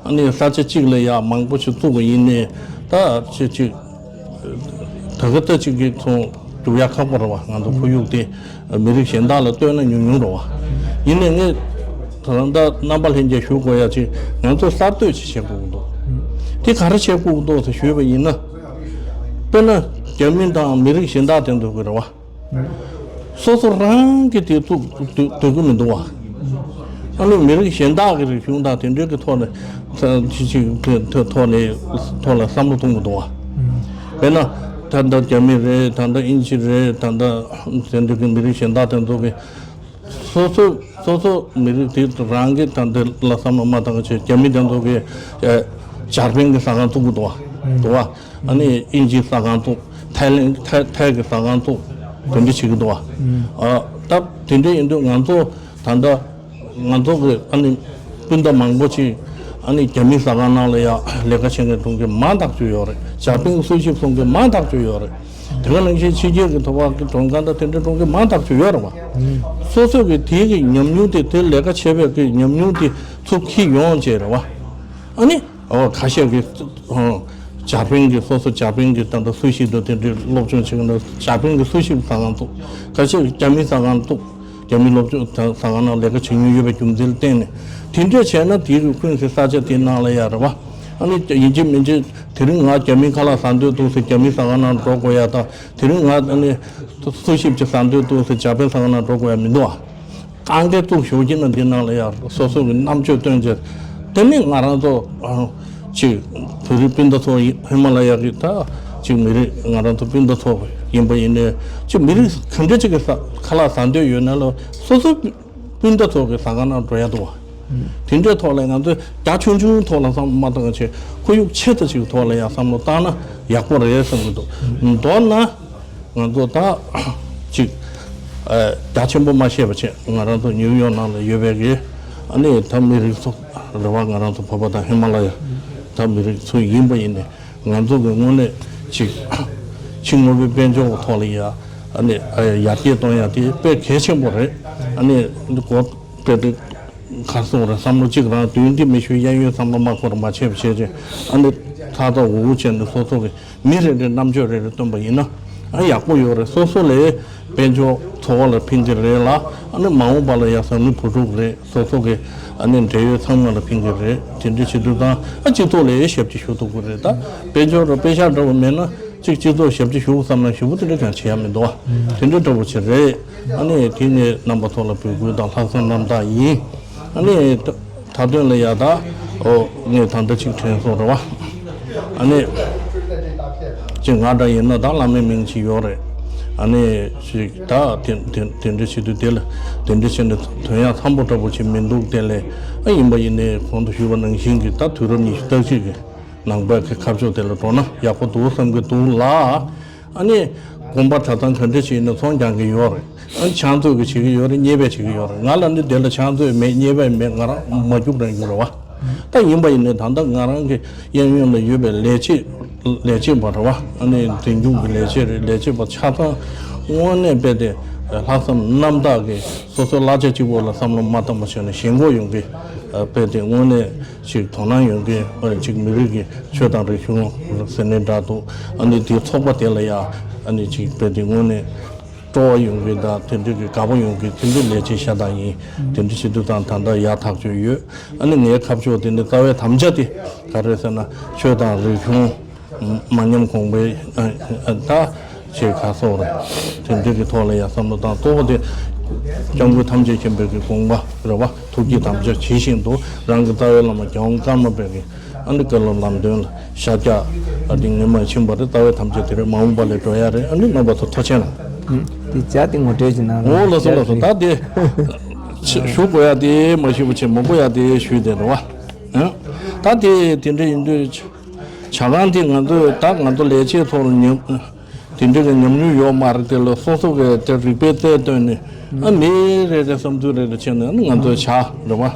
ཨ་ནི་ས་ཆ་གཅིག་ལ་ཡ་མང་པོ་ཞིག་བཙུགས་པ་ཡིན་ནའི་ད་ཅིག་ཅིག་ད་ག་ད་ཅིག་གི་ཚོང་སྒྲུབ་ཡ་ཁག་པོ་རེད་བ། ང་ཚོ་ཁོར་ཡུག་དེ་མི་རིགས་གཞན་དག་ལ་ལྟོས་ན་ཉུང་ཉུང་རེད་བ། ཡིན་ནའི་ངས་ད་ལྟ་རྣམ་པ་ལྷན་རྒྱས་ཞུ་དགོས་ཡ་ཅིག་ང་ཚོས་གསར་གཏོད་ཅིག་བྱེད་དགོས་ཀྱི་འདུག་དེ་ག་རེ་བྱེད་དགོས་ཀྱི་འདུག་ཟེར་ཞུས་པ་ཡིན་ན། དཔེར་ན་རྒྱ་མི་དང་མི་རིགས་གཞན་དག་དེ་ཚོ་གི་རེད་བ། སོ་སོ་རང་གི་དེ་བཙུགས་འདོད་ཀྱི་མི་འདུག་བ། ཨ་ནི་མི་རིགས་གཞན་དག་གི་རིག་གཞུང་དང་དེ་འདྲའི་གི་ཐོག་ནས་ཅི་ཅིག་གི་ཐོག་ནས་ཐོག་ལ་བསམ་བློ་གཏོང་གི་འདུག་བ། དཔེར་ན་ད་ལྟ་རྒྱ་མི་རེད། ད་ལྟ་དབྱིན་ཇི་རེད། ད་ལྟ་དེ་འདྲའི་གི་མི་རིགས་གཞན་དག་དེ་ཚོ་གི་སོ་སོ་སོ་སོ་མི་རིགས་དེ་རང་གི་ད་ལྟ་ལ་བསམ་བློ་མ་བཏང་བྱས་རྒྱ་མི་དེ་ཚོ་གི་འཇར་པན་གི་ཟ་ཁང་བཙུགས་གི་འདུག་བ། འདུག་བ། ཨ་ནི་དབྱིན་ཇིའི་ཟ་ཁང་བཙུགས། ཐའི་ལེན་ཐའི་ཐའི་གི་ཟ་ཁང་བཙུགས། དེ་འདྲ་བྱེད་ཀྱི་འདུག་བ། ཨ་ད་དེ་འདྲ་ཡིན་དུས་ང་ཚོ་ད་ལྟ་ང་ཚོ་གི་ཨ་ནི་སྤུན་ཟླ་མང་པོ་ཅིག་ཨ་ནི་རྒྱ་མིའི་ཟ་ཁང་ནང་ལ་ཡ་ལས་ཀ་བྱེད་མཁན་གྲོང་ཁྱེར་མང་ཐག་ཆོད་ཡོད་རེད། འཇར་པན་གྱི་སུ་ཞིབ་སོང་མཁན་མང་ཐག་ཆོད་ཡོད་རེད། དེ་ག་ནང་བཞིན་ཕྱི་རྒྱལ་གྱི་ཐོག་གི་གྲོང་ཁྱེར་དང་དེ་འདྲའི་གྲོང་ཁྱེར་མང་ཐག་ཆོད་ཡོད་རེད་བ། སོ་སོ་གི་དེ་གི་ཉམས་མྱོང་དེ་དེ་ལས་ཀ་བྱེད་པའི་གི་ཉམས་མྱོང་དེ་ཚུར་འཁྱེར་ཡོང་བྱས་རེད་བ། ཨ་ནི། ཨོ་ཁ་ཤས་ཀྱིས་ཨོ་འཇར་པན་གྱི་སོ་སོ་འཇར་པན་གྱི་ད་ལྟ་སུ་ཞིག་ཏུ་དེ་འདྲའི་སློབ་སྦྱོང་བྱེད་མཁན་འཇར་པན་གྱི་སུ་ཞིག་ཟ་ཁང་བཙུགས། ཁ་ཤས་ཀྱིས་རྒྱ་མིའི་ཟ་ཁང་བཙུགས། རྒྱ་མིའི་སློབ་སྦྱོང་ཟ་ཁང་ནང་ལས་ཀ་བྱེད་མྱོང་ཡོད་པའི་རྒྱུ་མཚན་ལ་བརྟེན་ནས་དེ་འདྲས་བྱས་ན་དེའི་གི་ཀུན་གཟིགས་ས་ཆ་དེའི་ནང་ལ་ཡ་རེད་བ། ཨ་ནི་ཡིན་གཅིག་མིན་གཅིག་དེ་རིང་ང་རྒྱ་མིའི་ཁ་ལག་ཟ་འདོད་འདུག་ཟེར་རྒྱ་མིའི་ཟ་ཁང་ནང་འགྲོ་དགོས་ཡ་དང་དེ་རིང་ང་ཨ་ནི་སུ་ཞིག་ཅིག་ཟ་འདོད་འདུག་ཟེར་འཇར་པན་ཟ་ཁང་ནང་འགྲོ་དགོས་ཡ་མི་འདུག་ཨ། ཨང་ཀི་བཙུགས་ཞོག་གི་ན་འདི་ནང་ལ་ཡང་སོ་སོ་གི་རྣམ་དཔྱོད་སྟོན་བྱས། དེ་ནི་ང་རང་ཚོ་ཨ་ཅིག་བོད་རིགས་སྤུན་ཟླ་ཚོ་ཧི་མ་ལ་ཡ་གི་ད་ཅིག་མི་རིགས་ང་རང་ཚོ་སྤུན་ཟླ་ཚོ་ཡིན་པ་ཡིན་ནའི་ཅིག་མི་རིགས་ག་འདྲ་ཅིག་གི་ས་ཁ་ལག་ཟ་འདོད་ཡོད་ན་ལ་སོ་སོ་སྤུན་ཟླ་ཚོ་གི་ཟ་ཁང་ནང་འགྲོ་ཡ་འདུག་བ། དེ་འདྲའི་ཐོག་ལ་ང་ཚོས་རྒྱ་ཆུང་ཆུང་ཐོག་ལ་བསམ་བློ་མ་བཏང་བྱས་ཁོར་ཡུག་ཆེ་ཙམ་ཅིག་ཐོག་ལ་ཡང་བསམ་བློ་བཏང་ན་ཡག་པོ་རེད་བསམ་གི་འདུག་མདོར་ན། ང་ཚོ་ད་ཅིག་ཨ་རྒྱ་ཆེན་པོ་མ་བཤད་པ་བྱས་ང་རང་ཚོ་ནིའུ་ཡོག་ནང་ལ་ཡོད་པའི་གི་ཨ་ནི་ད་མི་རིགས་ཚོ་རེད་བ། ང་རང་ཚོ་བོད་པ་དང་ཧི་མ་ལ་ཡ་ད་མི་རིགས་ཚོ་ཡིན་པ་ཡིན་ནའི་ང་ཚོ་གི་དངོས་གནས་ཅིག་ཕྱི་དངོས་པོའི་དཔལ་འབྱོར་གི་ཐོག་ལ་ཡ་ཨ་ནི་ཨ་ཡར་རྒྱས་གཏོང་ཡ་དེ་དཔེ་གལ་ཆེན་པོ་རེད། ཨ་ནི་འདི་གོ་དཔེ་དེ་ག་སོང་རེད་བསམ་བློ་གཅིག་རང་དུས་འདི་མི་ཞུ་གཡས་གཡོན་བསམ་བློ་མ་འཁོར་མ་བྱས་པ་བྱས་རྗེས་ཨ་ནི་ཚ་ཚ་འུར་འུར་བྱས་ནས་སོ་སོ་གི་མི་རེ་རེ་རྣམ་དཔྱོད་རེ་རེ་བཏོན་པ་ཡིན་ན་ཨ་ཡག་པོ་ཡོད་རེད། སོ་སོ་ལས་དཔལ་འབྱོར་འཚོ་བ་ལ་ཕན་གྱི་རེད་ལ་ཨ་ནི་མ་འོངས་པ་ལ་ཡ་བཟང་མི་བུ་ཕྲུག་རེད། སོ་སོ་གི་ཨ་ནི་འབྲེལ་ཡོད་ཚང་མ་ལ་ཕན་གྱི་རེད། དེ་འདྲ་བྱེད་དུས་ཙང་ཨ་སྤྱི་ཚོགས་ལ་ཞབས་ཕྱི་ཞུ་ཐུབ་ཀྱི་རེད། ད་དཔལ་འབྱོར་ར་པེ་ཤག་འདྲ་བོ་མེད་ན་གཅིག་སྤྱི་ཚོགས་ཞབས་ཕྱི་ཞུ་བསམ་ན་ཞེ་པོ་དེ་འདྲ་ཀྱང་བྱེད་ཡ་མི་འདུག་བ། དེ་འདྲ་འདྲ་བོ་ཅིག་རེད། ཨ་ནི་དེ་ནས་རྣམ་པ་ཚོ་ལ་འབོད་སྐུལ་དང་ལྷག་བསམ་རྣམ་དག་ཡིན། ཨ་ནི་ད་དོན་ལ་ཡ་ད་ཨོ་ངས་ད་ལྟ་ཅིག་དྲན་སོང་རེད་བ། ཨ་ནི་ཅིག་ང་འདྲ་ཡིན་ན་ད་བླ་མའི་མིང་ཅིག་ཡོད་རེད། ཨ་ནི་ཅིག་ད་དེ་དེ་དེ་འདྲ་བྱེད་དུས་དེ་ལ་དེ་འདྲ་བྱས་ནས་དོན་ཡག་འཚམ་པོ་འདྲ་པོ་ཅིག་མི་འདུག་དེ་ལས་ཨ་ཡིན་པ་ཡིན་ནའི་གོང་དུ་ཞུས་པ་ནང་བཞིན་གྱི་ད་དུས་རབས་ཉི་ཤུ་རྩ་གཅིག་གི་ནང་པའི་གི་ཁ་ཕྱོགས་དེ་ལ་འགྲོ་ན་ཡག་པོ་འདུག་བསམ་གྱི་འདུག་ལ། ཨ་ནི་དགོན་པ་གྲྭ་ཚང་ག་འདྲ་ཞིག་ཡིན་ན་ཚོང་རྒྱག་གི་ཡོད་རེད། ཨ་ནི་ཕྱག་མཛོད་ཀྱི་བྱེད་ཀྱི་ཡོད་རེད། མཉེས་པའི་བྱེད་ཀྱི་ཡོད་རེད། ང་ལ་ནི་དེ་ལ་ཕྱག་མཛོད་མེད་མཉེས་པའི་མེད། ང་རང་མ་རྒྱུག་རང་རྒྱུག་རེད་བ། ད་ཡིན་པ་ཡིན་ནའི་ད་ལྟ་ང་རང་གི་གཡས་གཡོན་ལ་ཡོད་པའི་ལས་བྱེད་ལས་བྱེད་པ་རེད་བ། ཨ་ནི་འཛིན་སྐྱོང་གི་ལས་བྱེད་རེད། ལས་བྱེད་པ་ཆ་ཚང་དངོས་གནས་དཔེ་དེ་ལྷག་བསམ་རྣམ་དག་གིས་སོ་སོ་གླ་ཆ་གཅིག་པོ་ལ་བསམ་བློ་མ་བཏང་བ་བྱས་ནས་ཞེན་ཁོག་ཡོང་གི་དཔེ་དེ་དངོས་གནས། ཅིག་དོ་སྣང་ཡོད་མཁན་ཅིག་མི་རིགས་ཀྱི་ཆོས་དང་རིག་གཞུང་ཟེར་ནའི་འདྲ་འདུག་ཨ་ནི་དེའི་ཚོགས་པ་དེ་ལ་ཡ་ཨ་ནི་ཅིག་དཔེ་དེ་དངོས་གནས་སྤྲོ་བ་ཡོད་མཁན་དང་དེ་འདྲ་གི་དགའ་པོ་ཡོད་མཁན་དེ་འདྲ་ལས་བྱེད་ཤ་སྟག་ཡིན། དེ་འདྲ་བྱེད་དུས་ཙང་ད་ལྟ་ཡག་ཐག་ཆོད་ཡོད། ཨ་ནི་ངའི་ཁ་ཕྱོགས་དེ་ནི་རྩ་བའི་དམ་བཅའ་དེ་ག་རེ་ཟེར་ན་ཆོས་དང་རིག་གཞུང་། མ་ཉམས་གོང་འཕེལ་ད་ཆེ་ཁ་སོགས་རེད། དེ་འདྲ་གི་ཐོག་ལ་ཡ་བསམ་བློ་བཏང་གཙོ་བོ་དེ་སྐྱབས་མགོན་ཐམས་ཅད་མཁྱེན་པའི་གི་དགོངས་པ་རེད་བ། ཐུགས་ཀྱི་དམ་བཅའ་ཇི་བཞིན་དུ་རང་གི་རྩ་བའི་བླ་མ་རྒྱལ་དབང་ཀརྨ་པའི་གི་ཨ་ནི་བཀའ་སློབ་ལམ་སྟོན་ལ་ཤཱཀྱ་ ཨ་དེ་ངས་མ་ཕྱིན་པ་རེད། ལྟ་བའི་ཐམས་ཅད་དེ་རེད། མ་འོངས་པ་ལས་འགྲོ་ཡ་རེད། ཨ་ནི་རྣམ་པ་ཚོ་ཐུགས་རྗེ་ཆེ་གནང་། ཨུམ། དེ་བྱ་དེ་ངོ་སྤྲོད་ཅིག་གནང་རོགས། འོ་ལགས་སོ་ལགས་སོ། ད་དེ་ཞུ་དགོས་ཡ་དེ་མ་ཞུ་བ་བྱས། མ་གོ་ཡ་དེ་ཞུས་དེ་རེད་བ། ཨ་ད་དེ་དེ་འདྲ་ཡིན་དུས་ཆ་གང་དེ་ང་ཚོས་ད་ང་ཚོ་ལས་བྱེད་ཚོར་ཉམས། དེ་འདྲ་གི་ཉམས་མྱོང་ཡོད་མ་རེད། དེ་ལ་སོ་སོ་གི་དེ་རིག་པའི་རྩལ་བཏོན་ནས། ཨ་མི་རེ་རེ་བསམ་ཚུལ་རེ་རེ་བྱས་ནས། ཨ་ནི་ང་ཚོའི་ཇ་རེད་བ།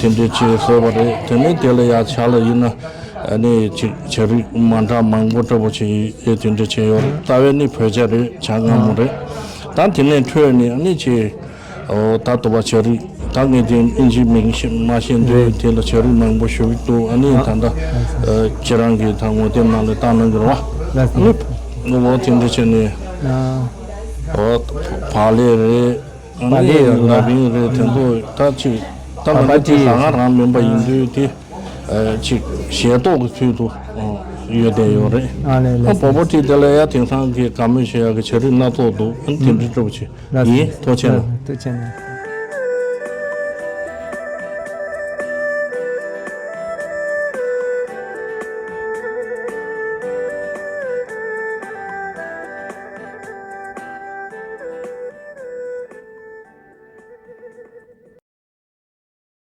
དེ་འདྲ་བྱས་བཟོས་པ་རེད། དེ་ནས་དེ་ལ་ཡ་ཇ་ལ་ཡིན་ན། ཨ་ནི་ཅིག་ཇ་རིགས་མ་འདྲ་མང་པོ་འདྲ་པོ་ཅིག་ཨེ་དེ་འདྲ་བྱས་ཡོད་རེད། རྩ་བའི་ནི་བོད་ཇ་རེད། ཇ་མངར་མོ་རེད། ད་དེ་ནས་འཕྲོས་ནས་ཨ་ནི་ཅིག་ཨོ་ད་དུ་བ་ཇ་རིགས། ད་ངས་དེ་ཨིན་ཇི་མིང་ཤེས་མ་ཤེས་དུས། དེ་ལ་ཇ་རིགས་མང་པོ་ཞིག་འདུག་ཨ་ནི་ད་ལྟ་ཨ་ཁྱེད་རང་གིས་ད་ངོ་དེབ་ནང་ལ་བཏང་གནང་གི་རེད་བ། ཨ་ནི་ཨོ་དེ་འདྲ་བྱས་ནས། ཨོ་བག་ལེབ་རེད། ཨ་ནི་ལ་ཕིང་རེད། དེ་ཚོ་ད་ཅིག་ད་ང་ཚོ་དེ་ཟ་ཁང་རང་མིན་པ་ཡིན་དུས། དེ་ཨ་ཅིག་ཞལ་ཏོག་གི་ཚུལ་དུ་ཨོ་ཡོད་བསྡད་ཡོད་རེད། ཨ་ལས་ཨ་ལས་བོད་པ་དེ་དེ་ལ་ཡ་དེང་སང་གི་དགའ་མོས་བྱེད་ཡག་གི་ཇ་རིགས་སྣ་ཚོགས་འདུག་ཨ་ནི་དེ་འདྲ་འདྲ་པོ་ཅིག་ལགས་ཡིན། ཐུགས་རྗེ་ཆེ་གནང་། ཐུགས་རྗེ་ཆེ་གནང་།